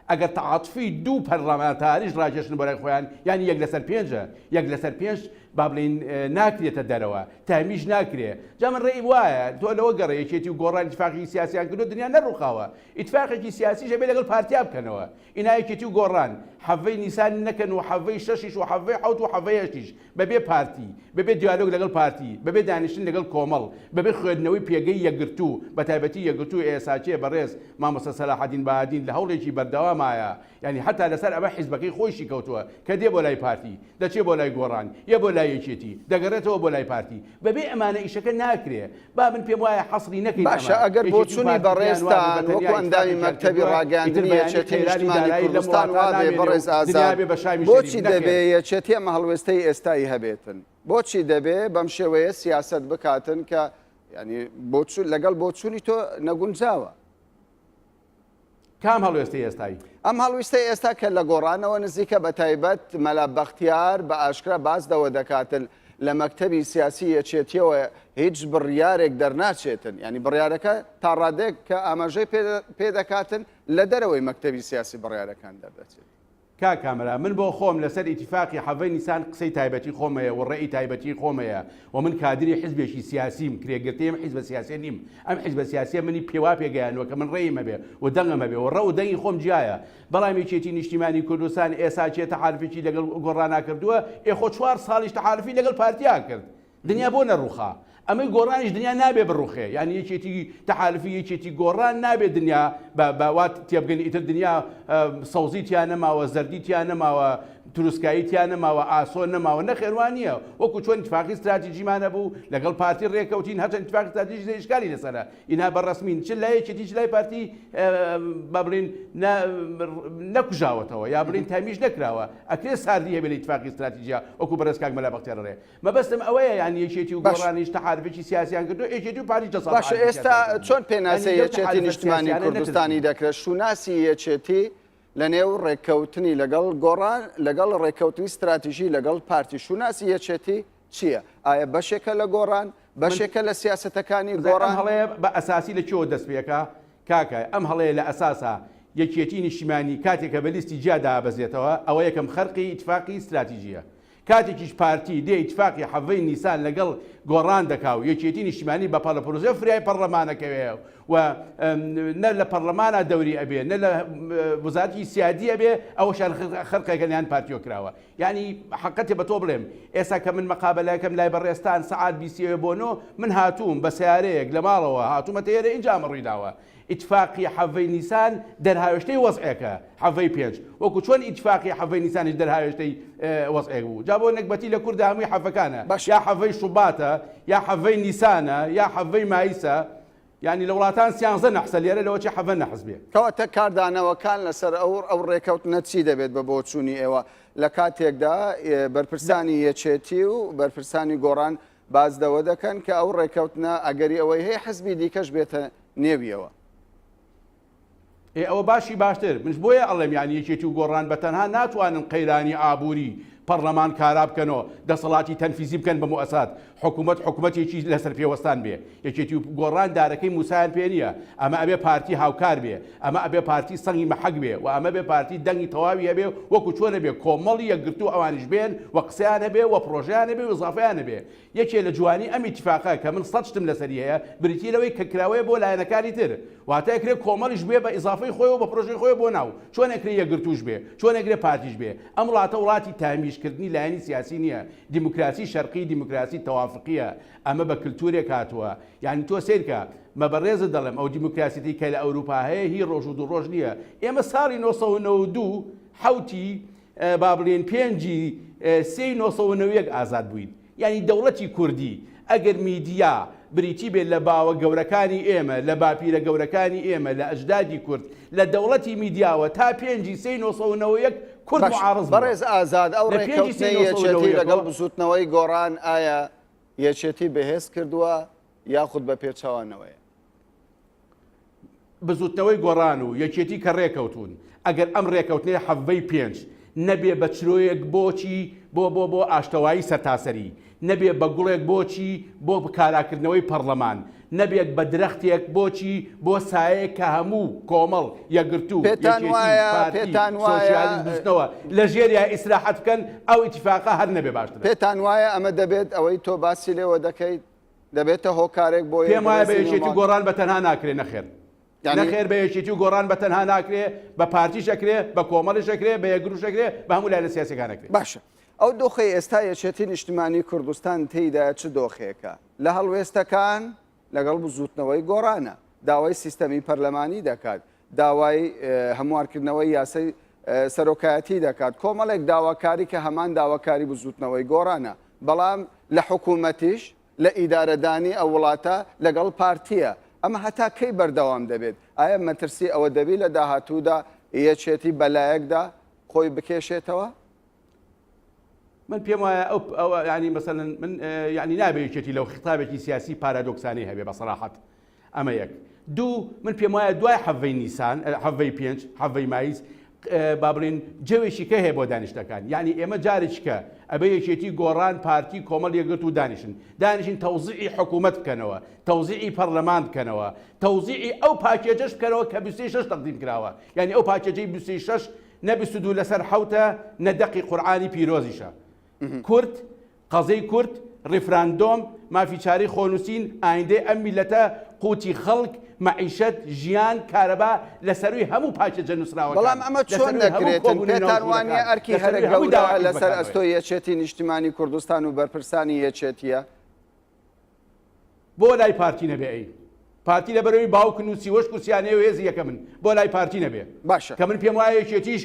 ئەگەر تەعاتوفی دوو پەرلەمانتاریش ڕاکێشن بۆ لای خۆیان یانی یەک لەسەر پێنجە یەک لەسەر پێنج با بڵێین ناکرێتە دەرەوە تەهمیش ناکرێ جا من ڕێیم وایە تۆ لەوە گەڕێ یەکێتی و گۆڕان ئیتفاقێکی سیاسیان کردووە دنیا نەڕووخاوە ئیتفاقێکی سیاسیش ئەبێ لەگەڵ پارتیا بکەنەوە ئینا یەکێتی و گۆڕان حەڤەی نیسان نەکەن و حەڤەی شەشیش و حەڤەی حەوت و حەڤەی هەشتیش بەبێ پارتی، بەبێ دیالۆگ لەگەڵ پارتی، بەبێ دانیشتن لەگەڵ کۆمەڵ، بەبێ خوێندنەوەی پێگەی یەکگرتوو، بەتایبەتی یەکگرتوو ئێساکێ بەڕێز مامۆستا سەلاحەدین بەهادین لە هەوڵێکی بەردەوامایە، یانی حەتا لەسەر ئەمە حیزبەکەی خۆیشی کەوتووە کە دێ بۆ لای پارتی، دەچێ بۆ لای گۆڕان، یە بۆ لای یەکێتی، دەگەڕێتەوە بۆ لای پارتی. بەبێ ئەمانە ئیشەکە ناکرێ. با من پێم وایە حەسری نەکەین باشە ئەمە. ئەگەر یەکێتی و بۆچونی پارتی پێیان وابێ بەڕێزتان بە تەنیا وەکو ئەندامی ئیتفاقێکیان مەکتەبی کردووە، ئیتر ڕاگەیاندنی بەیانی یەکێتی قەیرانی نیشتمانی دارایی لەم کوردستان وڵاتە وابێ نامێنێ و بەڕێز دنیا ئازاد بێ بە شامی شەریف. بۆچی دەبێ نەخێر. یەکێتی ئەم هەڵوێستەی ئێستای هەبێتن؟ بۆچی دەبێ بەم شێوەیە سیاسەت بکاتن کە یانی بۆچون لەگەڵ بۆچونی تۆ نەگونجاوە؟ کام هەڵوێستەی ئێستای؟ ئەم هەڵویستەی ئێستا کە لە گۆڕانەوە نزیکە بە تایبەت مەلا بەختیار بە ئاشکرا باس لەوە دەکاتن لە مەکتەبی سیاسی یەکێتیەوە هیچ بڕیارێک دەرناچێتن یانی بڕیارەکە تا ڕادەیەک کە ئاماژەی پێ دەکاتن لە دەرەوەی مەکتەبی سیاسی بڕیارەکان دەردەچێت. کاک کامەران من بۆ خۆم لەسەر ئیتیفاقی حەڤەی نیسان قسەی تایبەتی خۆم هەیە و ڕەئی تایبەتی خۆم هەیە و من کادری حیزبێکی سیاسیم کرێگرتەی ئەم حیزبە سیاسیە نیم ئەم حیزبە سیاسیە منی پێ وا پێگەیاندوە کە من ڕەئیم هەبێ و دەنگم هەبێ و ڕەئ و دەنگی خۆم جیایە بەڵام یەکێتی نیشتیمانی کوردستان ئێسا کێ تەحالفێکی لەگەڵ گۆڕانا کردوە ئێ خۆ چوار ساڵیش تەحالفی لەگەڵ پارتیا کرد دنیا بۆ نەڕوخا؟ ئەمەی گۆڕانیش دنیا نابێ بڕوخێ یانی یەکێتی تەحالفی یەکێتی گۆڕان نابێ دنیا بە بە وا تێبگەن ئیتر دنیا سەوزی تیا نەماوە زەردی تیا نەماوە تروسکایی تیا نەماوە ئاسۆ نەماوە نەخێر وا نییە وەکو چۆن ئیتفاقی ستراتیژیمان هەبوو لەگەڵ پارتی ڕێکەوتین هەرچەند ئیتفاقی ستراتیژی زۆر ئیشکالی لەسەرە ئینا بە ڕەسمین چ لای یەکێتی چ لای پارتی با بڵێین نەکوژاوەتەوە یا بڵێین تەمیش نەکراوە ئەکرێ ساردی هەبێ لە ئیتفاقی ستراتیژیا وەکو بەڕێز کاک مەلا بەختیار ئەڵێ مەبەستم ئەوەیە یانی یەکێتی و باش. گۆڕانیش تەحالفێکی سیاسیان کردووە، یەکێتی و پارتیش دە ساڵ باشە تەحالفی ئێستا سیاسیان کردووە. چۆن یانی پێناسەی لەو یەکێتی تەحالفە نیشتمانی سیاسیانە کوردستانی نەترسین. دەکرێت؟ شوناسی یەکێتی لە نێو ڕێککەوتنی لەگەڵ گۆڕان لەگەڵ ڕێککەوتنی ستراتیژی لەگەڵ پارتی شوناسی یەکێتی چییە؟ ئایا بەشێکە لە گۆڕان؟ من بەشێکە لە سیاسەتەکانی بزانە ئەم گۆڕان؟ هەڵەیە بە ئەساسی لە کوێوە دەست پێکا کاکە ئەم هەڵەیە لە ئەساسا یەکێتی نیشتیمانی کاتێک کە بە لیستی جیا دابەزێتەوە ئەوە یەکەم خەرقی ئیتفاقی ستراتیژیە کاتێکیش پارتی دێ ئیتفاقی حەڤەی نیسان لەگەڵ گۆڕان دەکا و یەکێتی نیشتیمانی بە پەڵەپڕوزێ فریای پەڕلەمانەکەوێ و نە لە پەڕلەمانا دەوری ئەبێ نە لە وزارەتی سیادی ئەبێ ئەوەشیان خەرقێکە لەیان پارتیۆ کراوە یعنی حقەتێ بە تۆ بڵێم ئێستا کە من مەقابەلەکەم لای بەڕێزتان سەعات بیسیەوێ بۆ نۆ من هاتووم بە سیارەیەک لە ماڵەوە هاتوومەتە ئێرە ئینجا ئەمە ڕووی داوە ئیتفاقی حەڤەی نیسان دەرهاوێشتەی وەزعێکە حەڤەی پێنج وەکو چۆن ئیتفاقی حەڤەی نیسانیش دەرهاوێشتەی وەزعێک بوو جا بۆ نەگبەتی لە کوردە هەمووی حەڤەکانە باشە. یا حەڤەی شوباتە یا حەڤەی نیسانە یا حەڤەی مایسە یانی لە وڵاتان سیانزە نەحسە لێرە لەوە چێ حەڤە نەحس بێ. کەواتە کاردانەوەکان لەسەر ئەو ئەو ڕێکەوتنە چی دەبێت بە بۆچوونی ئێوە لە کاتێکدا بەرپرسانی یەکێتی و بەرپرسانی گۆڕان باس لەوە دەکەن کە ئەو ڕێکەوتنە ئەگەری ئەوەی هەیە حزبی دیکەش بێتە نێویەوە. ئێ ئەوە باشی باشتر منش بۆیە ئەڵێم یانی یەکێتی و گۆڕان بە تەنها ناتوانن قەیرانی ئابووری پەڕلەمان کارا بکەنۆ دەسەڵاتی تەنفیزی بکەن بە موئەسات حکوومەت حکوومەتێکی لەسەر پێوەستان بێ یەکێتی و گۆڕان دارەکەی موسایان پێ نییە ئەمە ئەبێ پارتی هاوکار بێ ئەمە ئەبێ پارتی سەنگی مەحەک بێ و ئەمە بێ پارتی دەنگی تەواوی هەبێ وەکو چۆن ئەبێ کۆمەڵی یەکگرتوو ئەوانیش بێن و قسەیان هەبێ و پڕۆژەیان هەبێ و ئیزافەیان هەبێ یەکێ لە جوانی ئەم ئیتیفاقە کە من سەت شتم لەسەری هەیە بریتیە لەوەی کە کراوەیە بۆ لایەنەکانی تر واتە ئەکرێ کۆمەڵیش بێ بە ئیزافەی خۆیەوە بە پرۆژەی خۆیەوە بۆ ناو چۆن ئەکرێ یەکگرتووش بێ چۆن ئەکرێ پارتیش بێ ئەم وڵاتە وڵاتی تەهمیش کردنی لایەنی سیاسی نیە دیموکراسی شەرقی دیموکراسی تەوافقیە ئەمە بە کلتورێک هاتووە یانی تۆ سەیرکە مە بەڕێزت دەڵێم ئەو دیموکراسیەتەی کە لە ئەوروپا هەیە هی ڕۆژ و دوو ڕۆژ نیە ئێمە ساڵی 992 حەوتی با بڵێین پێنجی سێی 991 ئازاد بووین یانی دەوڵەتی کوردی ئەگەر میدیا بریتی بێت لە باوە گەورەکانی ئێمە، لە باپیرە گەورەکانی ئێمە، لە ئەجدادی کورد، لە دەوڵەتی میدیاوە تا پێنجی سێی 991 کورد باش معارز بووە. بەڕێز ئازاد ئەو لە پێنجی سێی ڕێککەوتنەی یەکێتی لەگەڵ 991ەوە بزوتنەوەی گۆڕان ئایا یەکێتی بەهێز کردووە یاخود بە پێچەوانەوەیە؟ بزوتنەوەی گۆڕان و یەکێتی کە ڕێکەوتوون ئەگەر ئەم ڕێکەوتنەی حەڤەی پێنج نەبێ بە چرۆیەک بۆچی بۆ بۆ بۆ ئاشتەوایی سەرتاسەری نەبێ بە گوڵێک بۆچی بۆ کاراکردنەوەی پەڕلەمان نەبێت بە درەختێک بۆچی بۆ سایەیەک کە هەموو کۆمەڵ یەکگرتوو پێتان یەکێتی وایە پارتی پێتان وایە سۆسیالیست بزوتنەوە لە ژێریا ئیسراحەت بکەن ئەو ئیتیفاقە هەر نەبێ باشترە. پێتان وایە ئەمە دەبێت ئەوەی تۆ باسی لێوە دەکەیت دەبێتە هۆکارێک بۆ پێم وایە بە یەکڕیزی یەکێتی و نێومان گۆڕان بە تەنها ناکرێ نەخێر یانی نەخێر بە یەکێتی و گۆڕان بە تەنها ناکرێ بە پارتیش ئەکرێ بە کۆمەڵیش ئەکرێ بە یەکگروش ئەکرێ بە هەموو لایەنە سیاسیەکان ئەکرێ. باشە ئەو دۆخەی ئێستا یەکێتی نیشتمانی کوردستان تێیدایە چ دۆخێکە؟ لە هەڵوێستەکان لەگەڵ بزووتنەوەی گۆڕانە، داوای سیستەمی پەرلەمانی دەکات، داوای هەموارکردنەوەی یاسای سەرۆکایەتی دەکات، کۆمەڵێک داواکاری کە هەمان داواکاری بزووتنەوەی گۆڕانە، بەڵام لە حکوومەتیش لە ئیدارەدانی ئەو وڵاتە لەگەڵ پارتییە، ئەمە هەتا کەی بەردەوام دەبێت؟ ئایا مەترسی ئەوە دەبی لە داهاتوودا یەکێتی بەلایەکدا خۆی بکێشێتەوە؟ من پێم وایە ئەو ئەو یانی مەسەلەن من یانی نابێ یەکێتی لەو خیتابێکی سیاسی پارادۆکسانەی هەبێ بە سەراحەت ئەمە یەک دوو من پێم وایە دوای حەڤەی نیسان حەڤەی پێنج حەڤەی مایز با بڵێن جەوێکی کە هەیە بۆ دانیشتەکان یعنی ئێمە جارێکیکە ئەبێ یەکێتی گۆڕان پارتی کۆمەڵ یەکگرت و دانیشن دانیشن تەوزیعی حکوومەت بکەنەوە تەوزیعی پەرلەمان بکەنەوە تەوزیعی ئەو package ەش بکەنەوە کە 26 تەقدیم کراوە یعنی ئەو package ەی 26 نە 22 لەسەر حەوتە نە دەقی قورعانی پیرۆزیشە کورد قەزیەی کورد، ڕیفراندۆم، مافی چارەی خۆنووسین، ئایندەی ئەم میللەتە، قوتی خەڵک، مەعیشەت، ژیان، کارەبا، لە سەرووی هەموو package ە نووسراوەکان، بەڵام ئەمە لە چۆن سەرووی هەموو دەکرێتن؟ کۆبوونەوە پێتان وا نییە ژوورەکان، ئەرکی لە هەرە سەرووی هەموو گەورە داوا لەسەر حیزبەکانەوەیە. ئەستۆی یەکێتی نیشتیمانی کوردستان و بەرپرسانی یەکێتییە؟ بۆ لای پارتی نەبێ ئەی؟ پارتی لەبەرئەوەی باوکن و سیوەش کورسیان هەیە و هێزی یەکەمن، بۆ لای پارتی نەبێ؟ باشە. کە من پێم وایە یەکێتیش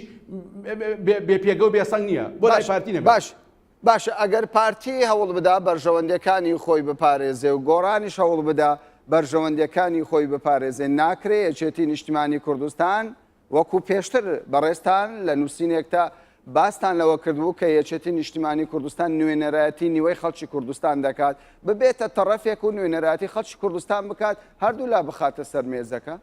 بێ پێگە و بێ سەنگ نییە، بۆ لای باشە پارتی نەبێ؟ باش باشە ئەگەر پارتی هەوڵ بدا بەرژەوەندیەکانی خۆی بپارێزێ و گۆڕانیش هەوڵ بدا بەرژەوەندیەکانی خۆی بپارێزێ ناکرێ یەکێتی نیشتیمانی کوردستان وەکو پێشتر بەڕێزتان لە نووسینێکتا باستان لەوە کردبوو کە یەکێتی نیشتیمانی کوردستان نوێنەرایەتی نیوەی خەڵکی کوردستان دەکات ببێتە تەڕەفێک و نوێنەرایەتی خەڵکی کوردستان بکات هەردوولا بخاتە سەر مێزەکە؟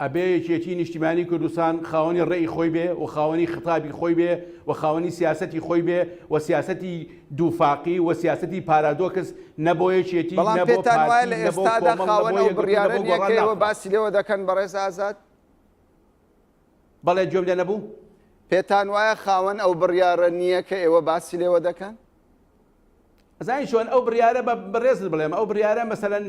ئەبێ یەکێتی نیشتیمانی کوردستان خاوەنی ڕێی خۆی بێ و خاوەنی خیتابی خۆی بێ و خاوەنی سیاسەتی خۆی بێ و سیاسەتی دووفاقی و سیاسەتی پارادۆکس نە بۆ یەکێتی بەڵام نە بۆ پێتان وایە پارتی لە نە بۆ ئێستادا کۆمەڵ نە خاوەن بۆ ئەو یەکگرتوو نە بڕیارە بۆ نییە گۆڕان کە ئێوە ناخوا. باسی لێوە دەکەن بەڕێز ئازاد؟ بەڵێ گوێم لێ نەبوو؟ پێتان وایە خاوەن ئەو بڕیارە نییە کە ئێوە باسی لێوە دەکەن؟ ئەزانی چۆن ئەو بڕیارە بە بەڕێزت بڵێم ئەو بڕیارە مەسەلەن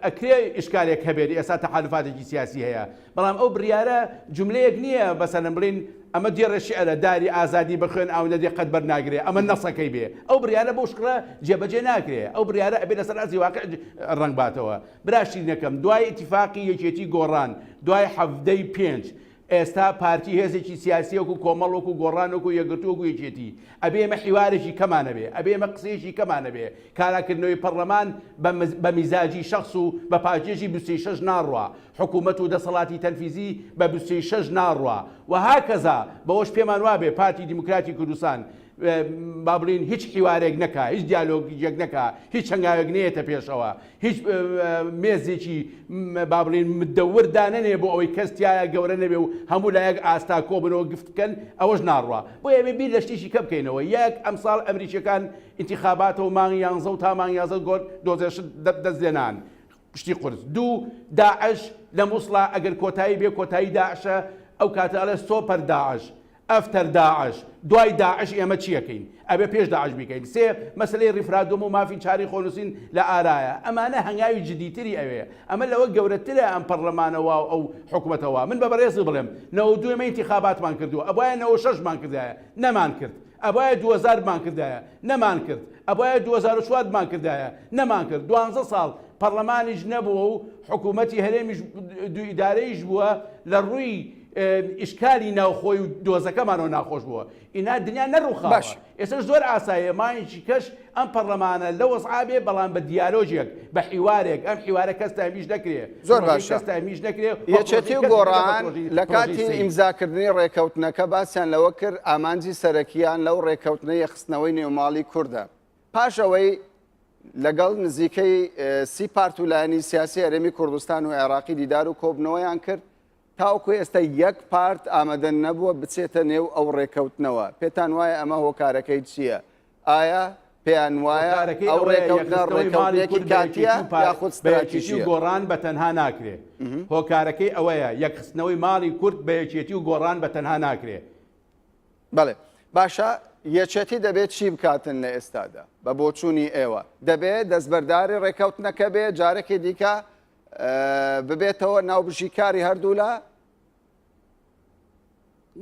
ئەکرێ ئیشکالێک هەبێت ئێستا تەحالفاتێکی سیاسی هەیە بەڵام ئەو بڕیارە جملەیەک نییە مەسەلەن بڵین ئەمە دێڕێ شعرە داری ئازادی بە خوێن ئاو نەدێ قەت بەر ناگرێ ئەمە نەسەکەی بێ ئەو بڕیارە بەو شکڵە جێبەجێ ناکرێ ئەو بڕیارە ئەبێ لەسەر ئەرزی واقع ڕەنگ باتەوە برا شیرینەکەم دوای ئیتیفاقی یەکێتی گۆڕان دوای حەڤدەی پێنج ئێستا پارتی هێزێکی سیاسیە وەکو کۆمەڵ وەکو گۆڕان وەکو یەکگرتوو وەکو یەکێتی ئەبێ ئێمە حیوارێکی کەمان هەبێ ئەبێ ئێمە قسەیەکی کەمان هەبێ کاراکردنەوەی پەڕلەمان بە میزاجی شەخس و بە پاکێجی بوسێی شەش ناڕوا حکوومەت و دەسەڵاتی تەنفیزی بە بوسێی شەش ناڕوا و هاکەزا بەوەش پێمان وابێ پارتی دیموکراتی کوردستان با بڵین هیچ حیوارێک نەکا هیچ دیالۆگێک نەکا هیچ هەنگاوێک نەیەتە پێشەوە هیچ مێزێکی با بڵین مدەور دانەنێ بۆ ئەوەی کەس تایە گەورە نەبێ و هەموو لایەک ئاستا کۆبنەوە گفت بکەن ئەوەش ناڕوا بۆ ئێمە بیر لە شتێکی کە بکەینەوە یەک ئەمساڵ ئەمریکیەکان ئینتیخاباتە و مانگ یانزە و تا مانگ یازە گۆر دۆزێشت دەست لێنان شتی قورس دوو داعش لە موسڵا ئەگەر کۆتایی بێ کۆتایی داعشە ئەو کاتە ئەڵێ سۆپەر داعش after داعش، دوای داعش ئێمە چیەکەین؟ ئەبێ پێش داعش بیکەین. سێ، مەسەلەی ڕیفرادۆم و مافی چارەی خۆنووسین لە ئارایە. ئەمانە هەنگاوی جدیتری ئەوێ. ئەمە لەوە گەورەترە ئەم پەڕلەمانە وا و ئەو حکومەتە وا. من بە بەڕێزت بڵێم، 92 ئێمە ئینتیخاباتمان کردووە، ئەبوایە 96 مان کردایە، نەمانکرد. ئەبوایە 2000 بمانکردایە، نەمانکرد. ئەبوایە 2004 بمانکردایە، نەمانکرد. دوانزە ساڵ پەڕلەمانیش نەبووە و حکومەتی هەرێمیش دوو ئیدارەییش بووە، لە ڕووی ئیشکالی ناوخۆی و دۆزەکەمانەوە ناخۆش بووە ئینا دنیا نەڕوخاوە باش. ئێستاش زۆر ئاساییە مانگێکی کەش ئەم پەڕلەمانە لە وەزعا بێ بەڵام بە دیالۆگێک بە حیوارێک ئەم حیوارە کەس تایمیش نەکرێ زۆر پڕۆژەی باشە کەس تایمیش نەکرێ و یەکێتی پڕۆژەی و کەس نەبێ بە گۆڕان پڕۆژەی لە پڕۆژەی کاتی سەید. ئیمزاکردنی ڕێکەوتنەکە باسیان لەوە کرد ئامانجی سەرەکییان لەو ڕێکەوتنە یەکخستنەوەی نێوماڵی کوردە پاش ئەوەی لەگەڵ نزیکەی سی پارت و لایەنی سیاسی هەرێمی کوردستان و عێراقی دیدار و کۆبنەوەیان کرد تاوەکو ئێستا یەک پارت ئامادە نەبووە بچێتە نێو ئەو ڕێککەوتنەوە، پێتان وایە ئەمە هۆکارەکەی چییە؟ ئایا پێیان وایە هۆکارەکەی ئەو ئەوەیە ڕێککەوتنە یەکخستنەوەی ماڵی ڕێککەوتنێکی کورد بە یەکێتی کاتییە و پار یاخود بە یەکێتی و ستراتیژییە؟ گۆڕان بە تەنها ناکرێ. هۆکارەکەی ئەوەیە یەکخستنەوەی ماڵی کورد بە یەکێتی و گۆڕان بە تەنها ناکرێ. بەڵێ باشە یەکێتی دەبێت چی بکاتن لە ئێستادا بە بۆچوونی ئێوە؟ دەبێت دەستبەرداری ڕێککەوتنەکە بێ جارێکی دیکە ببێتەوە ناوبژیکاری هەردوولا؟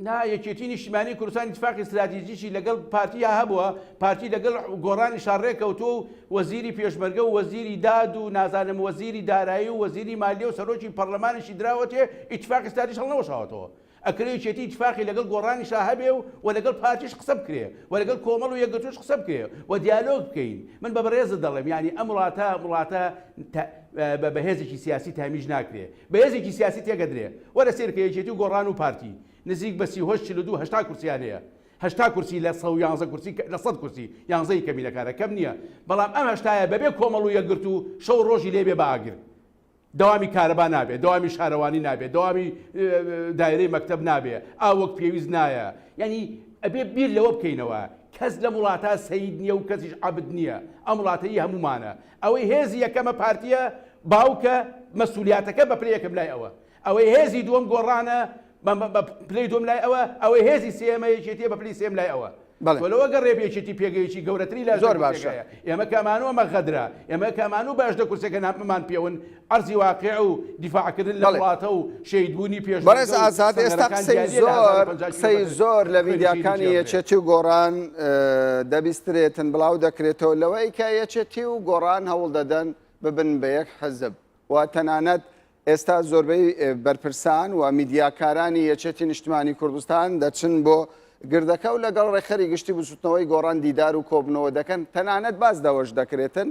نا یەکێتی نیشتیمانی کوردستان ئیتفاقی ستراتیجیی لەگەڵ پارتیا هەبووە، پارتی لەگەڵ گۆڕانیشا ڕێکەوتووە و وەزیری پێشمەرگە و وەزیری داد و نازانم وەزیری دارایی و وەزیری مالیە و سەرۆکی پەڕلەمانیشی دراوەتێ، ئیتفاقی ستراتیج هەڵنەوەشاوەتەوە. ئەکرێ یەکێتی ئیتفاقی لەگەڵ گۆڕانیشا هەبێ و و لەگەڵ پارتیش قسە بکرێ و لەگەڵ کۆمەڵ و یەکگرتووش قسە بکرێ و دیالۆگ بکەین. من بە بەڕێزت دەڵێم یانی ئەم وڵاتە وڵاتە بە بە هێزێکی سیاسی تامیش ناکرێ. بە هێزێکی سیاسی تێکەدرێ. وەرە سەیر بکە یەکێتی و گۆڕان و پارتی نزیک بە 38 42 80 کورسیان هەیە. 80 کورسی لە 111 کورسی لە 100 کورسی یانزەی کەمینەکانە کەم نییە. بەڵام ئەم هەشتایە بەبێ کۆمەڵ و یەکگرتوو شەو ڕۆژی لێ بێ بە ئاگر. دەوامی کارەبا نابێ، دەوامی شارەوانی نابێ، دەوامی دایرەی مەکتەب نابێ، ئاو وەک پێویست نایە. یانی ئەبێ بیر لەوە بکەینەوە کەس لەم وڵاتە سەید نییە و کەسیش عەبد نییە. ئەم وڵاتە هی هەموومانە. ئەوەی هێزی یەکەمە پارتییە، باوکە، مەسوولیاتەکە بە پلەی یەکەم لای ئەوە. ئەوەی هێزی دووەم گۆڕانە، بە پلەی دووەم لای ئەوە، ئەوەی هێزی سێیەمە یەکێتییە بە پلەی سێیەم لای ئەوە. بەڵێ. تۆ لەوە گەڕێ یەکێتی پێگەیەکی گەورەتری لە زۆر هەژدە باشە. کورسیەکە هەیە. ئێمە کە ئەمانو ئەمە غەدرە. ئێمە کە ئەمانو بە هەژدە کورسیەکە نامان پێون، عەرزی واقیع و دیفاعکردن لە بەڵێ. وڵاتە و شەهیدبوونی پێشمەرگە بەڕێز و ئازاد ئێستا سەنگەرەکان قسەی دیارییە لە زۆر 1050 قسەی کیلۆمەتر زۆر لە خوێنی شەهیدی میدیاکانی تێ بڕێ. یەکێتی و گۆڕان دەبیسترێتن بڵاو دەکرێتەوە لەوەی کە یەکێتی و گۆڕان هەوڵ دەدەن ببن بە یەک حزب و تەنانەت ئێستا زۆربەی بەرپرسان و میدیاکارانی یەکێتی نیشتمانی کوردستان دەچن بۆ گردەکە و لەگەڵ ڕێکخەری گشتی بزوتنەوەی گۆڕان دیدار و کۆبنەوە دەکەن تەنانەت باس دەوەش دەکرێتن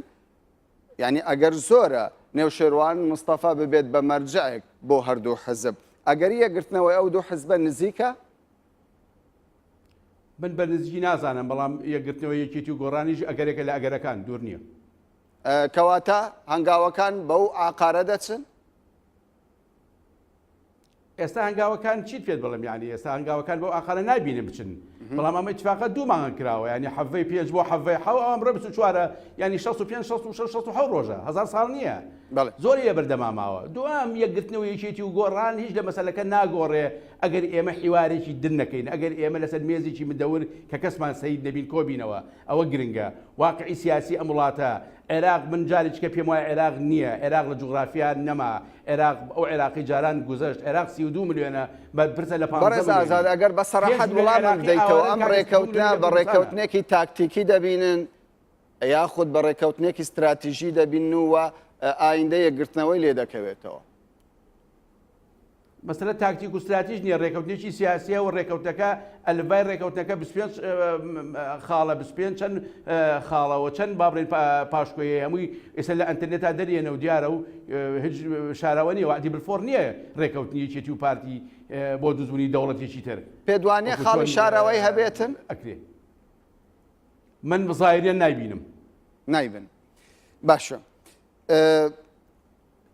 یعنی ئەگەر زۆرە نێوشێروان مستەفا ببێت بە مەرجعێک بۆ هەردوو حزب ئەگەری یەکگرتنەوەی ئەو دوو حزبە نزیکە؟ من بە نزیکی نازانم بەڵام یەکگرتنەوەی یەکێتی و گۆڕانیش ئەگەرێکە لە ئەگەرەکان دوور نییە. کەواتە هەنگاوەکان بەو ئاقارە دەچن؟ ئێستا هەنگاوەکان چیت پێت بڵێم یعنی ئێستا هەنگاوەکان بەو ئاقارە نابینم بچن. بەڵام ئەمە اتفاقە دوو مانگە کراوە ینی حەڤەی پێنج بۆ حەڤەی حەو ئەم ڕۆ 24 ینی 65 66 67 ڕۆژە هەزار ساڵ نییە زۆری لە بەردەما ماوە دوام یەکگرتنەوە یەکێتی و گۆڕان هیچ لە مەسەلەکە ناگۆڕێ ئەگەر ئێمە حیوارێکی دن نەکەین ئەگەر ئێمە لەسەر مێزێکی مدەور کە کەسمان سەید نەبین کۆبینەوە ئەوە گرنگە واقعی سیاسی ئەم وڵاتە عێراق من جارێکیکە پێم وایە عێراق نییە عێراق لە جوغرافیا نەما عێراق ئەو عێراقی جاران گوزەشت عێراق 32 ملیۆنە بەرپرسە لە 15 بەڕێز ملیۆنی ئازاد ئەگەر بە پێنج سەراحەت ملیۆن وڵامم عێراقی بدەیتەوە ئاوارەن ئەم کاکە 32 ڕێکەوتنە ملیۆن لە بە کوردستانە ڕێکەوتنێکی تاکتیکی دەبینن یاخود بە ڕێکەوتنێکی ستراتیژی دەبینن و ئایندە یەکگرتنەوەی لێ دەکەوێتەوە؟ مەسەلە تاکتیک و ستراتیژ نییە، ڕێکەوتنێکی سیاسییە و ڕێکەوتنەکە ئەلفبای ڕێکەوتنەکە 25 خاڵە 25 چەند خاڵە و چەند با بڵێین پاشکۆیە هەمووی ئێستا لە ئەنتەرنێتا دەریێنە و دیارە و هیچ شاراوە نییە وعدی بالفۆر نییە ڕێکەوتنی یەکێتی و پارتی بۆ دروستبوونی دەوڵەتێکی تر پێت وانییە وەکو خاڵی چۆن شاراوەی هەبێتن؟ ئەکرێ من زایریان نایبینم. نایبن باشە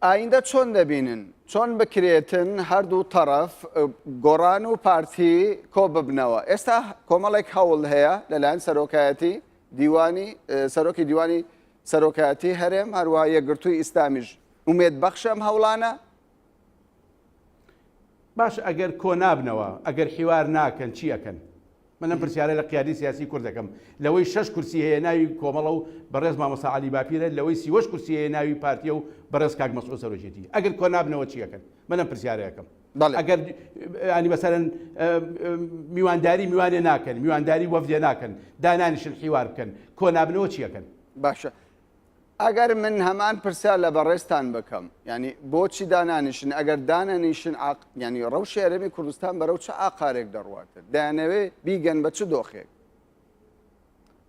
ئایندە چۆن دەبینن؟ چۆن بکرێتن هەردوو تەڕەف گۆڕان و پارتی کۆ ببنەوە؟ ئێستا کۆمەڵێک هەوڵ هەیە لەلایەن سەرۆکایەتی دیوانی سەرۆکی دیوانی سەرۆکایەتی هەرێم هەروە یەکگرتووی ئیسلامیش ئومێد بەخشە ئەم هەوڵانە؟ باش ئەگەر کۆ نابنەوە ئەگەر حیوار ناکەن چی ئەکەن؟ من ئەم پرسیارە لە قیادەی سیاسی کورد دەکەم، لەوەی شەش کورسی هەیە ناوی کۆمەڵە و بەڕێز مامۆستا عەلی باپیرە، لەوەی سیوەش کورسی هەیە ناوی پارتیە و بەڕێز کاک مەسعود سەرۆکێتی. ئەگەر کۆنابنەوە چی ئەکەن؟ من ئەم پرسیارە ئەکەم. بەڵێ. ئەگەر ینی مەسەلەن میوانداری میوانێ ناکەن، میوانداری وەفدێ ناکەن، دانانیشن حیوار بکەن، کۆنابنەوە چی ئەکەن؟ باشە ئەگەر من هەمان پرسیار لە بەڕێزتان بکەم یعنی بۆچی دانانیشن ئەگەر دانەنیشن عاق یعنی ڕەوشی هەرێمی کوردستان بەرەو چ ئاقارێک دەڕواتن دەیانەوێ بیگەن بە چ دۆخێک؟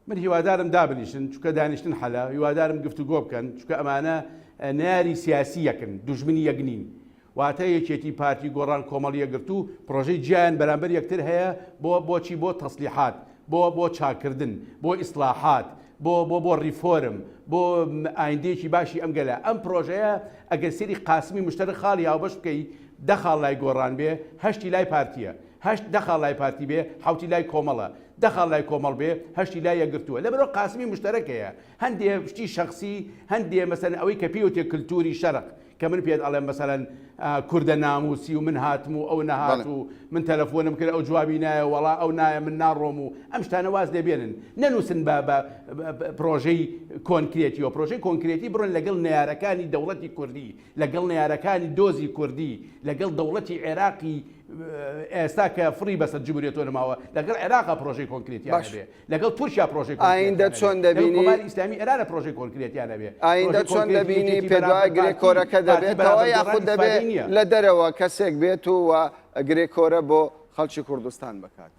من هیوادارم دابنیشن چونکە دانیشتن حەلە هیوادارم گفتوگۆ بکەن چونکە ئەمانە نەیاری سیاسی یەکن دوژمنی یەک نین واتە یەکێتی پارتی گۆڕان کۆمەڵ یەکگرتوو پرۆژەی جیایان بەرامبەر یەکتر هەیە بۆ بۆچی بۆ تەسلیحات بۆ بۆ چاکردن بۆ ئیسلاحات بۆ بۆ بۆ ڕیفۆرم بۆ ئایندەیەکی باشی ئەم گەلە ئەم پرۆژەیە ئەگەر سێری قاسمی مشتەرک خاڵی هاوبەش بکەی دە خاڵ لای گۆڕان بێ هەشتی لای پارتیە هەشت دە خاڵ لای پارتی بێ حەوتی لای کۆمەڵە دە خاڵ لای کۆمەڵ بێ هەشتی لای یەکگرتووە لەبەرئەوە قاسمی مشتەرەک هەیە هەندێ شتی شەخسی هەندێ مەسەلەن ئەوەی کە پێی وتێ کلتوری شەرق کە من پێت ئەڵێم مەسەلەن کوردە ناموسی و من هاتم و ئەو نەهات و من تەلەفۆنم کرد ئەو جوابی نایە وەڵا ئەو نایە من ناڕۆم و ئەم شتانە واز لێ بێنن نەنووسن بە بە پرۆژەی کۆنکرێتیەوە پرۆژەی کۆنکرێتی بڕۆن لەگەڵ نەیارەکانی دەوڵەتی کوردی لەگەڵ نەیارەکانی دۆزی کوردی لەگەڵ دەوڵەتی عێراقی ئێستا کە فڕی بەسەر جمهوریەتەوە نەماوە لەگەڵ عێراقا پرۆژەی کۆنکرێتیان باش. هەبێ لەگەڵ تورکیا پرۆژەی ئایندە کۆنکرێتیان هەبێ چۆن لەگەڵ دەبینی؟ کۆماری ئیسلامی ئێرانە پرۆژەی کۆنکرێتیان هەبێ ئایندە پرۆژەی چۆن کۆنکرێتی دەبینی یەکێتی پێت وایە بەرامبەر گرێ پارتی کۆرەکە پارتی دەبێتەوە بەرامبەر گۆڕان یاخود دەبێ ئیسفادەی نییە. لە دەرەوە کەسێک بێت و و گرێ کۆرە بۆ خەڵکی کوردستان بکات؟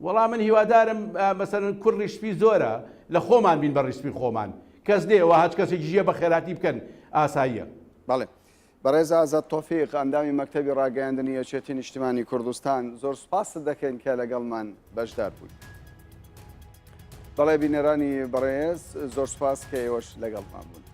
وەڵا من هیوادارم مەسەلەن کورد ڕیشسپی زۆرە لە خۆمان بین بە ڕیشسپی خۆمان کەس نێ وە هەچ کەسێکیش یە بە خێراتی بکەن ئاساییە. بەڵێ بەڕێز ئازاد تۆفیق ئەندامی مەکتەبی ڕاگەیاندنی یەکێتی نیشتیمانی کوردستان زۆر سوپاست دەکەین کە لەگەڵمان بەشدار بووی. بەڵێ بینەرانی بەڕێز زۆر سوپاس کە ئێوەش لەگەڵمان بوون.